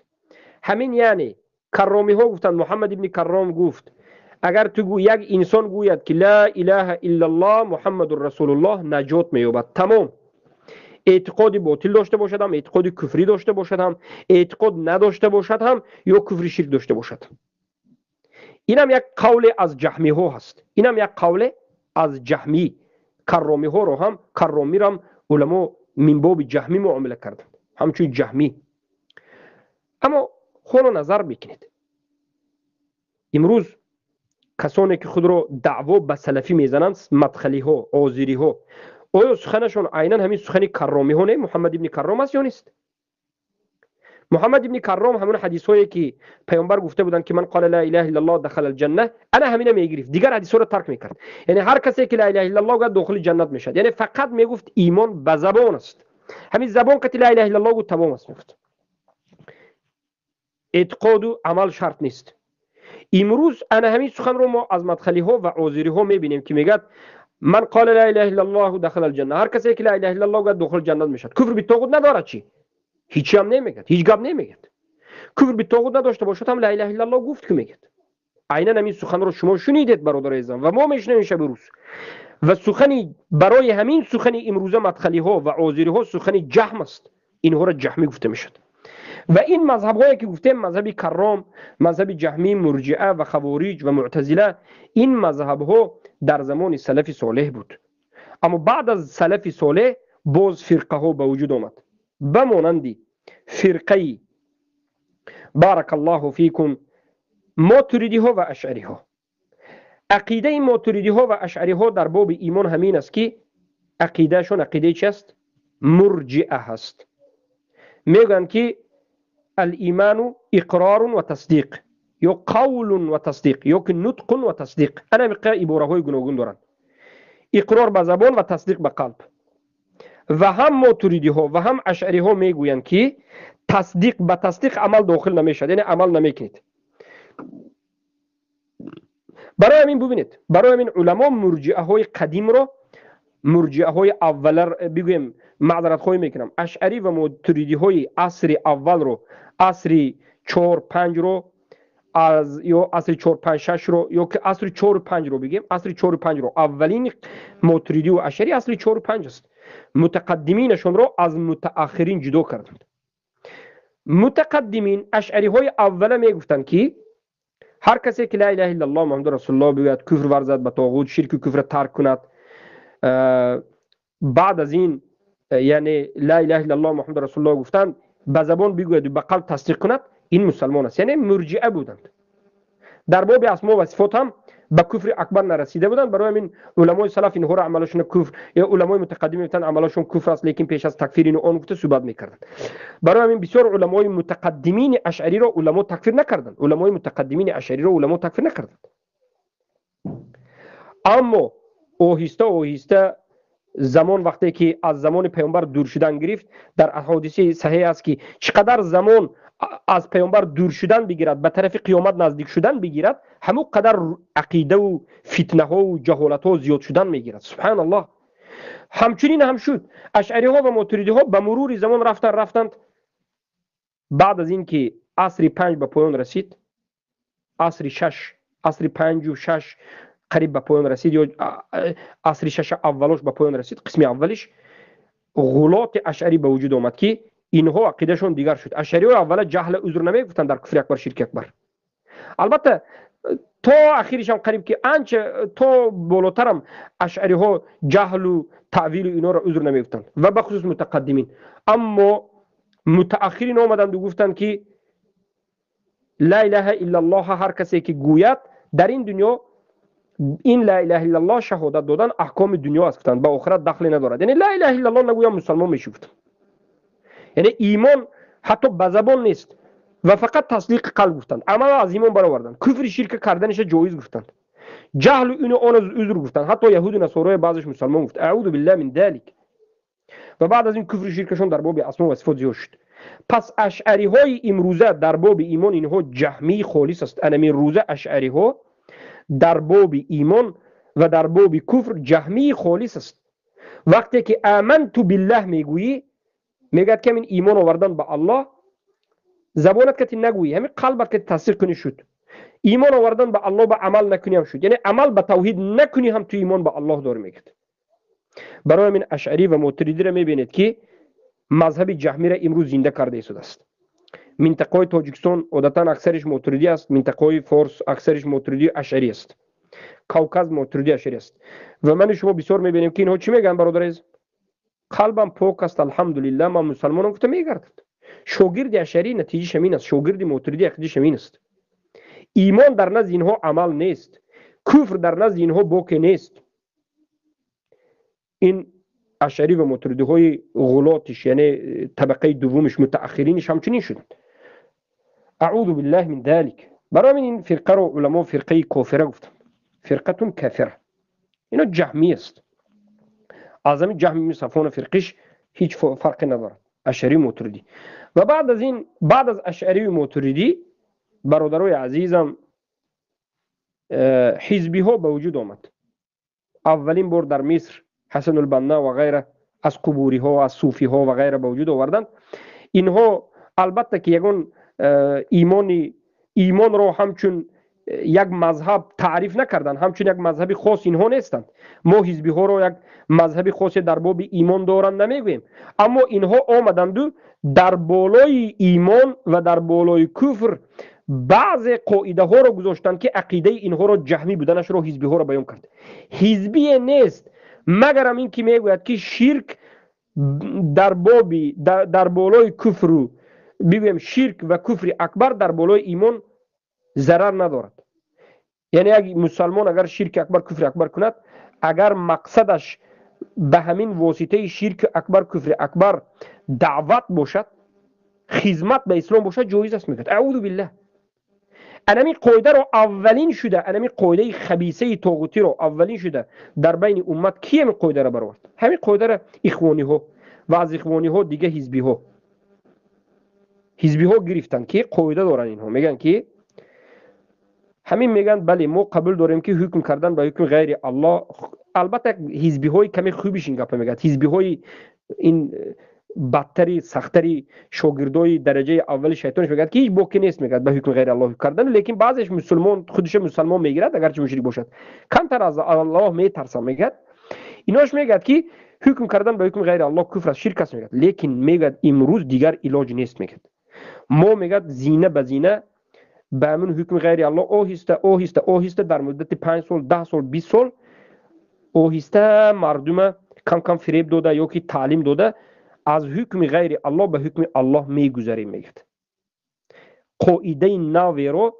Ҳамин яъне карромиҳо гуфтанд, Муҳаммад ибни Карром гуфт агар ту як инсон гӯяд ки ла илаҳа иллаллоҳ муҳаммадур расулуллоҳ наҷот меёбад, тамом. Эътиқоди ботил дошта бошад ҳам, эътиқоди куфрӣ дошта бошад ҳам, эътиқод надошта бошад ҳам, ё куфри ширк дошта бошад. Инам як қавле аз ҷаҳмиҳо ҳаст. Инам як қавле аз ҷаҳмӣ. Карромиҳоро ҳам, карромирам уламо мин боби ҷаҳмӣ муомила карданд, ҳамчун ҷаҳмӣ. Аммо ҳоло назар бикунед, имрӯз касоне ки худро даъво ба салафӣ мезананд, мадхалиҳо, озириҳо, оё суханашон айнан ҳамин сухани карромиҳо не? Муҳаммад ибни Карром аст ё нест? Муҳаммад ибни Карром ҳамон ҳадисҳое ки паёмбар гуфта буданд ки ман қала ла илаҳа иллаллоҳ дахала алҷанна, ана ҳамина мегирифт, дигар ҳадисҳоро тарк мекард. Яъне ҳар касе ки ла илаҳа иллаллоҳ гуфт дохили ҷаннат мешавад. Яъне фақат мегуфт имон ба забон аст. Ҳамин забон кати ла илаҳа иллаллоҳ гуфт тамом аст мегуфт. Эътиқоду амал шарт нест. Имрӯз ана ҳамин суханро мо аз мадхалиҳо ва озириҳо мебинем ки мегӯяд ман қала ла илаҳа иллаллоҳ дахала алҷанна, ҳар касе ки ла илаҳа иллаллоҳ гуфт дохили ҷаннат мешавад. Куфр битоғут надорад чӣ? Ҳеҷ ҳам намегӯяд, ҳеҷ гап намегӯяд. Куфр битоғут надошта бошад ҳам ла илаҳа иллаллоҳ гуфт ки мегӯяд. Айнан ҳамин суханро шумо шунидед бародари азизам ва мо мешунавем шаби рӯз. Ва сухани барои ҳамин сухани имрӯза мадхалиҳо ва озириҳо сухани ҷаҳм аст. Инҳоро ҷаҳмӣ гуфта мешавад. Ва ин мазҳабҳое ки гуфтем, мазҳаби карром, мазҳаби ҷаҳмӣ, мурҷиа ва хавориҷ ва муътазила, ин мазҳабҳо дар замони салафи солеҳ буд. Аммо баъд аз салафи солеҳ боз фирқаҳо ба вуҷуд омад, ба монанди фирқаи баракаллоҳу фикум мотуридиҳо ва ашъариҳо. Ақидаи мотуридиҳо ва ашъариҳо дар боби имон ҳамин аст ки ақидаашон ақидаи чи аст? Мурҷиа ҳаст. Мегӯянд ки алиману иқрорун ва тасдиқ ё қавлун ва тасдиқ ё ки нутқун ва тасдиқ. Ана ҳамин ибораҳои гуногун доранд. Иқрор ба забон ва тасдиқ ба қалб. Ва ҳам мотуридиҳо ва ҳам ашъариҳо мегӯянд ки тасдиқ ба тасдиқ амал дохил намешавад, яъне амал намекунед. Барои ҳамин бубинед, барои ҳамин уламо мурҷиаҳои қадимро, мурҷиаҳои аввала бигӯем, маъзаратхоҳӣ мекунам, ашъарӣ ва мотуридиҳои асри аввалро, асри 4-5-ро Аз ё асри 4 5 6 ро ё ки асри 4 5 ро бигем, асри 4 5 ро аввалин мотуридӣ ва ашъарӣ асри 4 5 аст. Мутақаддиминашонро аз мутааххирин ҷудо карданд. Мутақаддимин ашъариҳои аввала мегуфтанд, ки ҳар касе ки ла илаҳа иллаллоҳ муҳаммаду расулуллоҳ бигӯяд, куфр варзад ба тоғут, ширку куфрро тарк кунад, баъд аз ин, яъне ла илаҳа иллаллоҳ муҳаммаду расулуллоҳ гуфтанд, ба забон бигӯяд ва ба қалб тасдиқ кунад, ин мусалмон аст. Яъне мурҷиа буданд. Дар боби асмо ва сифот ҳам ба куфри акбар нарасида буданд. Барои ҳамин уламои салаф инҳоро амалашон куфр ё уламои мутақаддим мегуфтанд, амалашон куфр аст, лекин пеш аз такфир ину он гуфта суҳбат мекарданд. Барои ҳамин бисёр уламои мутақаддимини ашъариро уламо такфир накарданд. Уламои мутақаддимини ашъариро уламо такфир накарданд. Аммо оҳиста оҳиста замон, вақте ки аз замони паёмбар дур шудан гирифт, дар аҳодиси саҳеҳ аст, ки чӣ қадар замон аз паёмбар дур шудан бигирад, ба тарафи қиёмат наздик шудан бигирад, ҳамон қадар ақидаву фитнаҳову ҷаҳолатҳо зиёд шудан мегирад. Субҳаналлоҳ. Ҳамчунин ҳам шуд. Ашъариҳо ва мотуридиҳо ба мурури замон рафтанд, рафтанд. Баъд аз ин ки асри панҷ ба поён расид, асри шаш, асри панҷу шаш қариб ба поён расид ё асри шаша аввалош ба поён расид, қисми аввалиш ғулоти ашъарӣ ба вуҷуд омад, ки инҳо ақидашон дигар шуд. Ашъариҳои аввала ҷаҳла узр намегуфтанд дар куфри акбар, ширки акбар. Албатта, то ахиришам қариб ки анча то болотарам ашъариҳо ҷаҳлу таъвилу инҳоро узр намегуфтанд ва бахусус мутақаддимин. Аммо мутааххирин омаданду гуфтанд, ки ла илаҳа иллаллоҳ ҳар касе ки гӯяд дар ин дунё, ин ла илаҳа иллаллоҳ шаҳодат додан аҳкоми дунё аст, гуфтанд, ба охират дахле надорад. Яъне ла илаҳа иллаллоҳ нагӯям, мусалмон мешӣ, гуфтанд. Яъне имон ҳатто ба забон нест ва фақат тасдиқи қалб гуфтанд. Амал аз имон бароварданд. Куфри ширка карданиша ҷоиз гуфтанд. Ҷаҳлу ину он узр гуфтанд. Ҳатто яҳуду насорои баъзеш мусалмон гуфт. Аъузу биллаҳ мин залик. Ва баъд аз ин куфри ширкашон дар боби асмо ва сифот зиёд шуд. Пас ашъариҳои имрӯза дар боби имон инҳо ҷаҳмии холис аст. Анамин рӯза ашъариҳо дар боби имон ва дар боби куфр ҷаҳмии холис аст. Вақте ки аманту биллаҳ мегӯӣ, мегӯяд, ки ҳамин имон овардан ба Аллоҳ забонат кати нагӯӣ, ҳамин қалбат кати тасдиқ кунӣ, шуд. Имон овардан ба Аллоҳ ба амал накунӣ ҳам шуд. Яъне амал ба тавҳид накунӣ ҳам, ту имон ба Аллоҳ дорӣ, мегӯяд. Барои ҳамин ашъарӣ ва мотуридиро мебинед, ки мазҳаби ҷаҳмиро имрӯз зинда карда истодааст. Минтақаҳои Тоҷикистон одатан аксариш мотуридӣ аст, минтақаҳои Форс аксариш мотуридӣ ашъарӣ аст, Кавказ мотуридӣ ашъарӣ аст. Ва ману шумо бисёр мебинем, ки инҳо чӣ мегӯянд: «Бародар азиз, қалбам пок аст, алҳамдулиллаҳ, ман мусалмонам», гуфта мегардад. Шогирди ашъарӣ натиҷааш ҳамин аст, шогирди мотуридӣ ақидааш ҳамин аст. Имон дар назди инҳо амал нест, куфр дар назди инҳо боке нест. Ин ашъарӣ ва мотуридиҳои ғулотиш, яъне табақаи дуввумиш, мутааххириниш ҳамчунин шуданд. Аъузу биллаҳ мин залик. Барои ҳамин ин фирқаро уламо фирқаи кофира гуфтанд, фирқатун кафира. Ино ҷаҳмӣ аст. Аз ҳамин Ҷаҳми Сафвона фирқиш ҳеҷ фарқе надорад ашъарӣ мотуридӣ. Ва баъд аз ин, баъд аз ашъарию мотуридӣ, бародарои азизам, ҳизбиҳо ба вуҷуд омад. Аввалин бор дар Миср Ҳасанулбанна ва ғайра аз қубуриҳо, аз суфиҳо ва ғайра ба вуҷуд оварданд. Инҳо албатта ки ягон имони имонро ҳамчун як мазҳаб таъриф накарданд, ҳамчун як мазҳаби хос инҳо нестанд. Мо ҳизбиҳоро як мазҳаби хосе дар боби имон доранд намегӯем, аммо инҳо омаданду дар болои имон ва дар болои куфр баъзе қоидаҳоро гузоштанд, ки ақидаи инҳоро ҷаҳмӣ буданашро ҳизбиҳоро баён кард. Ҳизбие нест, магарам ин ки мегӯяд, ки ширк дар боби дар болои куфру бигӯем, ширк ва куфри акбар дар болои имон зарар надорад. Яъне як мусалмон агар ширки акбар, куфри акбар кунад, агар мақсадаш ба ҳамин воситаи ширки акбар, куфри акбар даъват бошад, хизмат ба ислом бошад, ҷоиз аст, мегӯяд. Аъузу биллаҳ. Анамин қоидаро аввалин шуда, анамин қоидаи хабисаи тоғутиро аввалин шуда дар байни уммат ки ҳамин қоидаро баровард? Ҳамин қоидаро ихвониҳо ва аз ихвониҳо дига ҳизбиҳо. Ҳизбиҳо гирифтанд, ки қоида доранд. Инҳо мегӯянд, ки ҳамин мегӯянд: бале, мо қабул дорем, ки ҳукм кардан ба ҳукми ғайри Аллоҳ. Албатта, ҳизбиҳои каме хубиш ин гапа мегӯяд. Ҳизбиҳои ин Бадтари сахттари шогирдои дараҷаи аввали шайтонш мегӯяд, ки ҳеҷ боке нест, мегӯяд, ба ҳукми ғайри Аллоҳ кардан, лекин баъзеш мусулмон худша мусалмон мегирад, агарчи мушрик бошад, камтар аз Аллоҳ метарсам, мегӯяд. Инош мегӯяд, ки ҳукм кардан ба ҳукми ғайри Аллоҳ куфр аст, ширк аст, мегӯяд, лекин мегӯяд, имрӯз дигар илоҷ нест, мегӯяд. Мо, мегӯяд, зина ба зина ба ҳамин ҳукми ғайри Аллоҳ оҳиста оҳиста оҳиста дар муддати 5 сол, 10 сол, 20 сол оҳиста мардума кам кам фиреб дода ё ки таълим дода аз ҳукми ғайри Аллоҳ ба ҳукми Аллоҳ мегузарем, мегӯяд. Қоидаи наверо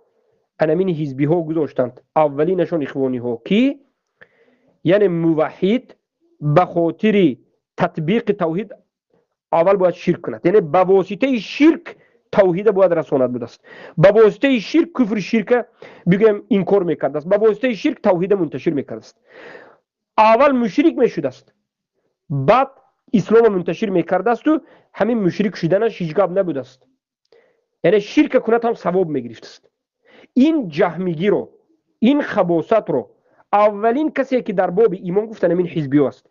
анамин ҳизбиҳо гузоштанд, аввалинашон ихвониҳо, ки яъне муваҳҳид ба хотири татбиқи тавҳид аввал бояд ширк кунад, яъне ба воситаи ширк тавҳида бояд расонад будааст, ба воситаи ширк куфри ширка бигӯем инкор мекардааст, ба воситаи ширк тавҳида мунташир мекардааст. Аввал мушрик мешудааст, баъд ислома мунташир мекардаасту ҳамин мушрик шуданаш ҳеҷ гап набудааст, яъне ширка кунад ҳам савоб мегирифтааст. Ин ҷаҳмигиро, ин хабосатро аввалин касе, ки дар боби имон гуфтан, ҳамин ҳизбиҳо аст.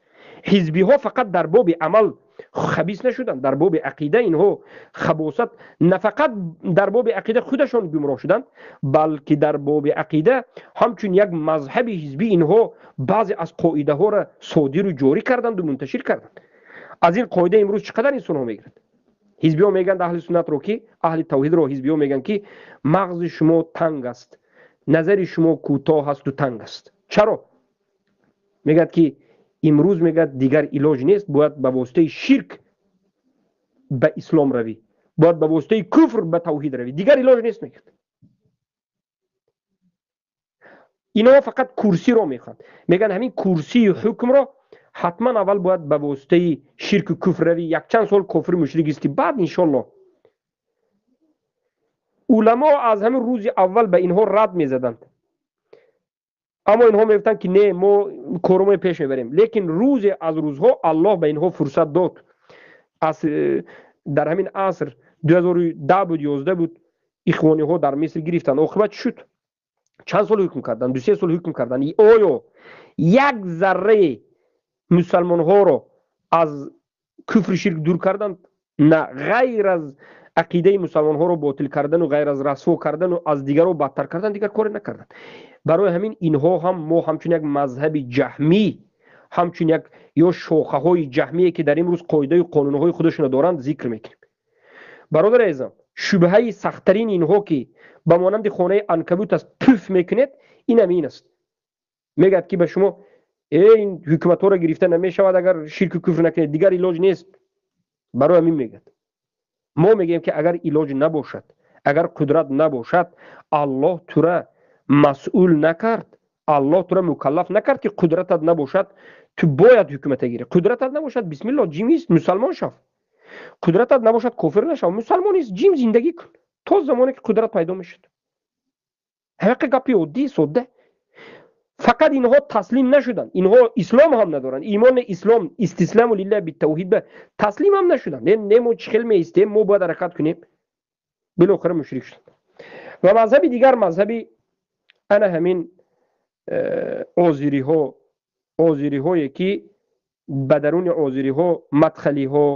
Ҳизбиҳо фақат дар боби амал хабис нашуданд, дар боби ақида инҳо хабосат, на фақат дар боби ақида худашон гумроҳ шуданд, балки дар боби ақида ҳамчун як мазҳаби ҳизбӣ инҳо баъзе аз қоидаҳоро содиру ҷорӣ карданду мунташир карданд. Аз ин қоида имрӯз чӣ қадар инсонҳо мегиранд? Ҳизбиҳо мегӯянд аҳли суннатро, ки аҳли тавҳидро ҳизбиҳо мегӯянд, ки мағзи шумо танг аст, назари шумо кӯтоҳ асту танг аст. Чаро? Мегӯяд, ки имрӯз, мегӯяд, дигар илоҷ нест, бояд ба воситаи ширк ба ислом равӣ, бояд ба воситаи куфр ба тавҳид равӣ, дигар илоҷ нест, мегӯяд. Инҳо фақат курсиро мехоҳанд, мегӯянд, ҳамин курсии ҳукмро ҳатман аввал бояд ба воситаи ширку куфр равӣ, якчанд сол кофир мушрик истӣ, баъд иншоллоҳ. Уламо аз ҳамин рӯзи аввал ба инҳо рад мезаданд, аммо инҳо мегуфтанд, ки не, мо коромои пеш мебарем. Лекин рӯзе аз рӯзҳо Аллоҳ ба инҳо фурсат дод. Дар ҳамин аср 2010 буд, 11 буд, ихвониҳо дар Миср гирифтанд. Оқибат чӣ шуд? Чанд сол ҳукм карданд? 2-3 сол ҳукм карданд. Оё як заррае мусалмонҳоро аз куфри ширк дур карданд? На, ғайр аз ақидаи мусалмонҳоро ботил кардану ғайр аз расво кардану аз дигарро бадтар кардан дигар коре накарданд. Барои ҳамин инҳо ҳам мо ҳамчун як мазҳаби ҷаҳмӣ, ҳамчун як ё шохаҳои ҷаҳмие, ки дар имрӯз қоидаю қонунҳои худашонро доранд, зикр мекунем. Бародари азизам, шубҳаи сахттарини инҳо, ки ба монанди хонаи анкабут аст, пуф мекунед, ин ҳамин аст. Мегӯяд, ки ба шумо ин ҳукуматҳоро гирифта намешавад, агар ширку куфр накунед, дигар илоҷ нест. Барои ҳамин мегӯяд. Мо мегӯем, ки агар илоҷ набошад, агар қудрат набошад, Аллоҳ тура масъул накард, Аллоҳ тура мукаллаф накард, ки қудратат набошад, ту бояд ҳукумата гирӣ. Қудратат набошад, бисмилло, ҷимист, мусалмон шав. Қудратат набошад, кофир нашав, мусалмон ист, ҷим зиндагӣ кун то замоне ки қудрат пайдо мешуд. Ҳақиқа гапи оддӣ, содда. Фақат инҳо таслим нашуданд, инҳо ислом ҳам надоранд, имони ислом, истисламу лиллаҳи биттавҳид, ба таслим ҳам нашуданд. Не, мо чӣ хел меистем, мо бояд ҳаракат кунем. Билохира мушрик шуданд. Ва мазҳаби дигар, мазҳаби ана ҳамин озириҳо, озириҳое, ки ба даруни озириҳо мадхалиҳо,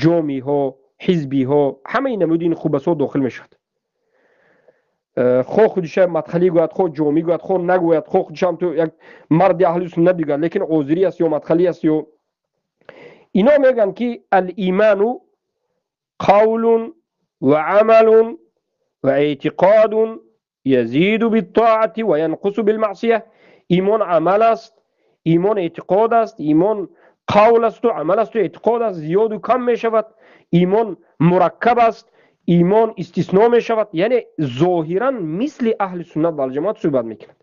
ҷомиҳо, ҳизбиҳо, ҳамаи намуди ин хубасҳо дохил мешавад. Хо худиша мадхалӣ гӯяд, хо ҷомӣ гӯяд, хо нагӯяд, хо худишам ту як марди аҳли суннат бигӯяд, лекин озирӣ аст ё мадхалӣ аст. Ё ино мегӯянд, ки алиману қавлун ва амалун ва эътиқодун язиду биттоати ва янқусу билмаъсия. Имон амал аст, имон эътиқод аст, имон қавл асту амал асту эътиқод аст, зиёду кам мешавад, имон мураккаб аст, имон истисно мешавад. Яъне зоҳиран мисли аҳли суннат валҷамоат суҳбат мекунад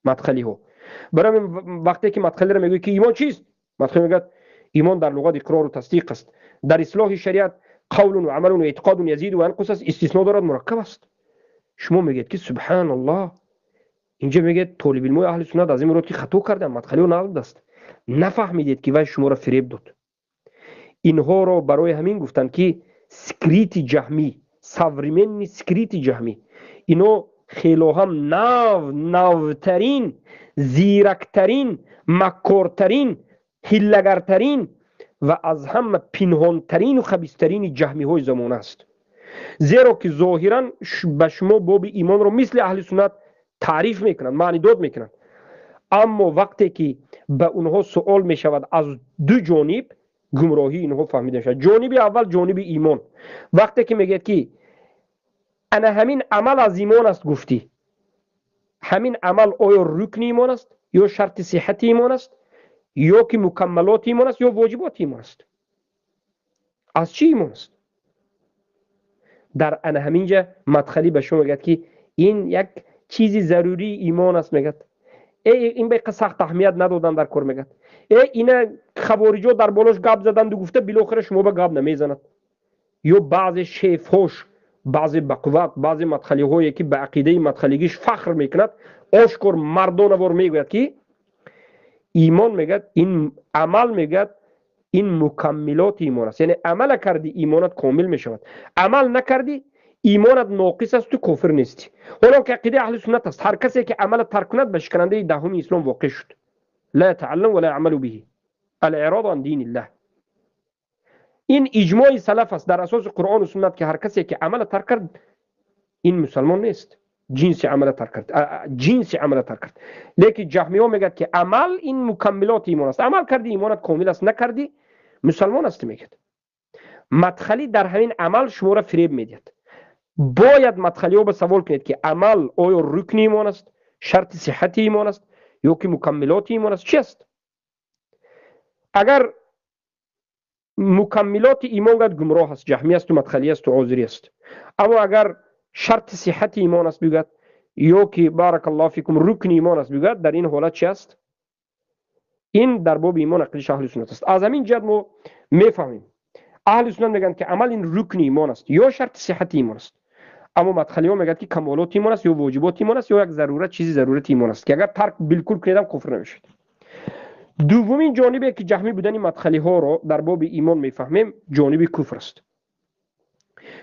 мадхалиҳо. Барои вақте ки мадхалиро мегӯяд, ки имон чист, мадхали мегӯяд, имон дар луғат иқрору тасдиқ аст, дар ислоҳи шариат қавлун ва амалун ва эътиқодун язиду ва янқус аст, истисно дорад, мураккаб аст. Шумо мегӯед, ки субҳаналлоҳ, инҷа мегӯяд толибилмои аҳли суннат аз ин мурод, ки хато кардам, мадхалиҳо нағз аст. Нафаҳмидед, ки вай шуморо фиреб дод. Инҳоро барои ҳамин гуфтанд, ки скрытый ҷаҳмӣ, современный скрытый ҷаҳмӣ. Ино хело ҳам нав, навтарин, зирактарин, маккортарин, ҳиллагартарин. ва аз ҳама пинҳонтарину хабистарини ҷаҳмиҳои замона аст. Зеро ки зоҳиран ба шумо боби имонро мисли аҳли суннат таъриф мекунанд, маънидод мекунанд, аммо вақте ки ба онҳо суол мешавад аз ду ҷониб, гумроҳии инҳо фаҳмида мешавад. Ҷониби аввал ҷониби имон. Вақте ки мегӯяд ки ана ҳамин амал аз имон аст, гуфтӣ ҳамин амал оё рукни имон аст ё шарти сиҳати имон аст ё ки мукаммалоти имон аст ё воҷиботи имон аст? Аз чӣ имон аст? Дар ана ҳаминҷа мадхалӣ ба шумо мегӯяд ки ин як чизи зарурии имон аст, мегӯяд. Ин ба сахт аҳамият надодан дар кор, мегӯяд. Ина хавориҷо дар болош гап заданду гуфта билохира шумо ба гап намезанад. Ё баъзе шефҳош, баъзе бақувват, баъзе мадхалиҳое ки ба ақидаи мадхалигиш фахр мекунад, ошкор мардонавор мегӯяд ки имон, мегӯяд, ин амал, мегӯяд, ин мукаммилоти имон аст. Яъне амала кардӣ, имонат комил мешавад, амал накардӣ, имонат ноқис аст, ту кофир нестӣ. Ҳоло ки ақидаи аҳли суннат аст, ҳар касе ки амала тарк кунад ба шиканандаи даҳуми ислом воқеъ шуд. Ла ятааллам ва ла яъмалу биҳи ал-иъроду ан диниллаҳ. Ин иҷмои салаф аст дар асоси қуръону суннат ки ҳар касе ки амала тарк кард, ин мусалмон нест. Ҷинси амала тарк кард, ҷинси амала тарк кард. Лекин ҷаҳмиҳо мегӯяд ки амал ин мукаммилоти имон аст. Амал кардӣ, имонат комил аст, накардӣ, мусалмон ҳастӣ, мегӯяд. Мадхалӣ дар ҳамин амал шуморо фиреб медиҳад. Бояд мадхалиҳо ба савол кунед ки амал оё рукни имон аст, шарти сиҳати имон аст ё ки мукаммилоти имон аст, чи аст? Агар мукаммилоти имон гӯяд, гумроҳ аст, ҷаҳмӣ асту мадхалӣ асту озирӣ аст. Аммо агар шарти сиҳати имон аст бигӯяд ё ки баракаллоҳу фикум рукни имон аст бигӯяд, дар ин ҳолат чи аст? Ин дар боби имон ақидаи аҳли суннат аст. Аз ҳамин ҷиҳат мо мефаҳмем, аҳли суннат мегӯянд ки амал ин рукни имон аст ё шарти сиҳати имон аст. Аммо мадхалиҳо мегӯяд ки камолоти имон аст ё воҷиботи имон аст ё як зарурат, чизи зарурати имон аст ки агар тарк билкул кунедам куфр намешавад. Дуввумин ҷонибе ки ҷаҳмӣ будани мадхалиҳоро дар боби имон мефаҳмем, ҷониби куфр аст.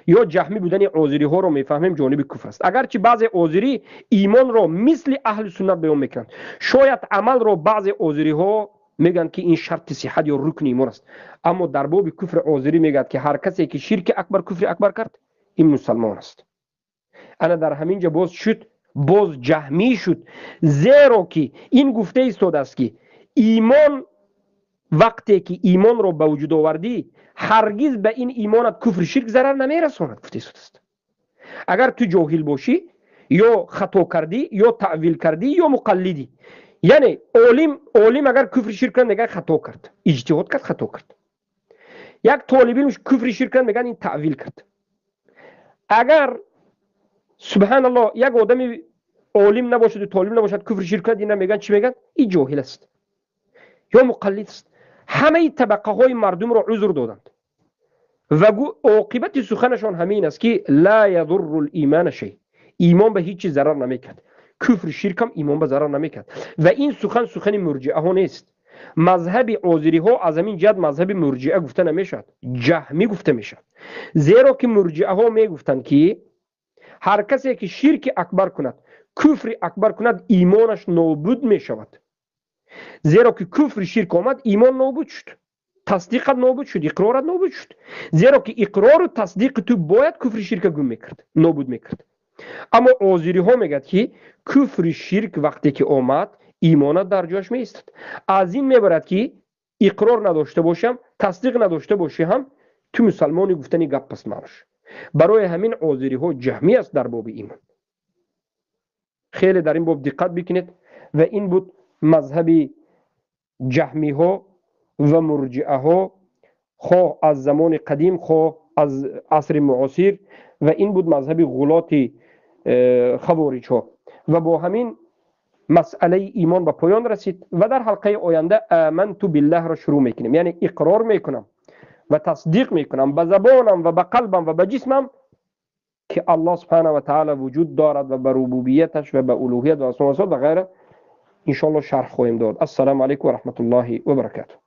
Ё ҷаҳмӣ будани озириҳоро мефаҳмем, ҷониби куфр аст. Агарчи баъзе озирӣ имонро мисли аҳли суннат баён мекунанд, шояд амалро баъзе озириҳо мегӯянд ки ин шарти сиҳат ё рукни имон аст, аммо дар боби куфри озирӣ мегӯяд ки ҳар касе ки ширки акбар, куфри акбар кард, ин мусалмон аст. Ана дар ҳамин ҷо боз шуд, боз ҷаҳмӣ шуд, зеро ки ин гуфта истодааст ки имон вақте ки имонро ба вуҷуд овардӣ, ҳаргиз ба ин имонат куфри ширк зарар намерасонад, гуфта истодааст. Агар ту ҷоҳил бошӣ ё хато кардӣ ё таъвил кардӣ ё муқаллидӣ, яъне олим агар куфри ширк кунад, мегӯяд хато кард, иҷтиҳод кард, хато кард. Як толибилм куфри ширк кунад, мегӯяд ин таъвил кард. Агар субҳаналлоҳ як одами олим набошаду толиб набошад, куфри ширк кунад, ина мегӯянд чӣ мегӯянд? Ин ҷоҳил аст ё муқаллид аст. Ҳамаи табақаҳои мардумро узр доданд ва оқибати суханашон ҳамин аст ки ла ядурру лимана шай, имон ба ҳеҷ чиз зарар намекард, куфри ширкам имон ба зарар намекард. Ва ин сухан сухани мурҷиаҳо нест. Мазҳаби озириҳо аз ҳамин ҷиҳат мазҳаби мурҷиа гуфта намешавад, ҷаҳмӣ гуфта мешавад. Зеро ки мурҷиаҳо мегуфтанд ки ҳар касе ки ширки акбар кунад, куфри акбар кунад, имонаш нобуд мешавад. Зеро ки куфри ширк омад, имон нобуд шуд, тасдиқат нобуд шуд, иқрорат нобуд шуд. Зеро ки иқрору тасдиқи ту бояд куфри ширка гум мекард, нобуд мекард. Аммо озириҳо мегӯяд ки куфри ширк вақте ки омад, имонат дар ҷояш меистад. Аз ин мебарад ки иқрор надошта бошам, тасдиқ надошта бошӣ ҳам ту мусалмони гуфтани гап аст маънош. Барои ҳамин озириҳо ҷаҳмӣ аст дар боби имон. Хеле дар ин боб диққат бикунед. Ва ин буд мазҳаби ҷаҳмиҳо ва мурҷиаҳо, хоҳ аз замони қадим, хоҳ аз асри муосир, ва ин буд мазҳаби ғулоти хавориҷҳо. Ва бо ҳамин масъалаи имон ба поён расид ва дар ҳалқаи оянда аманту биллаҳро шурӯъ мекунем, яъне иқрор мекунам ва тасдиқ мекунам ба забонам ва ба қалбам ва ба ҷисмам ки аллоҳ субҳана ва таъала вуҷуд дорад ва ба рубубияташ ва ба улуҳият ва асмо ва ғайра. Иншоаллоҳ шарҳ хоҳем дод. Ассалому алайкум ва раҳматуллоҳи ва баракатуҳ.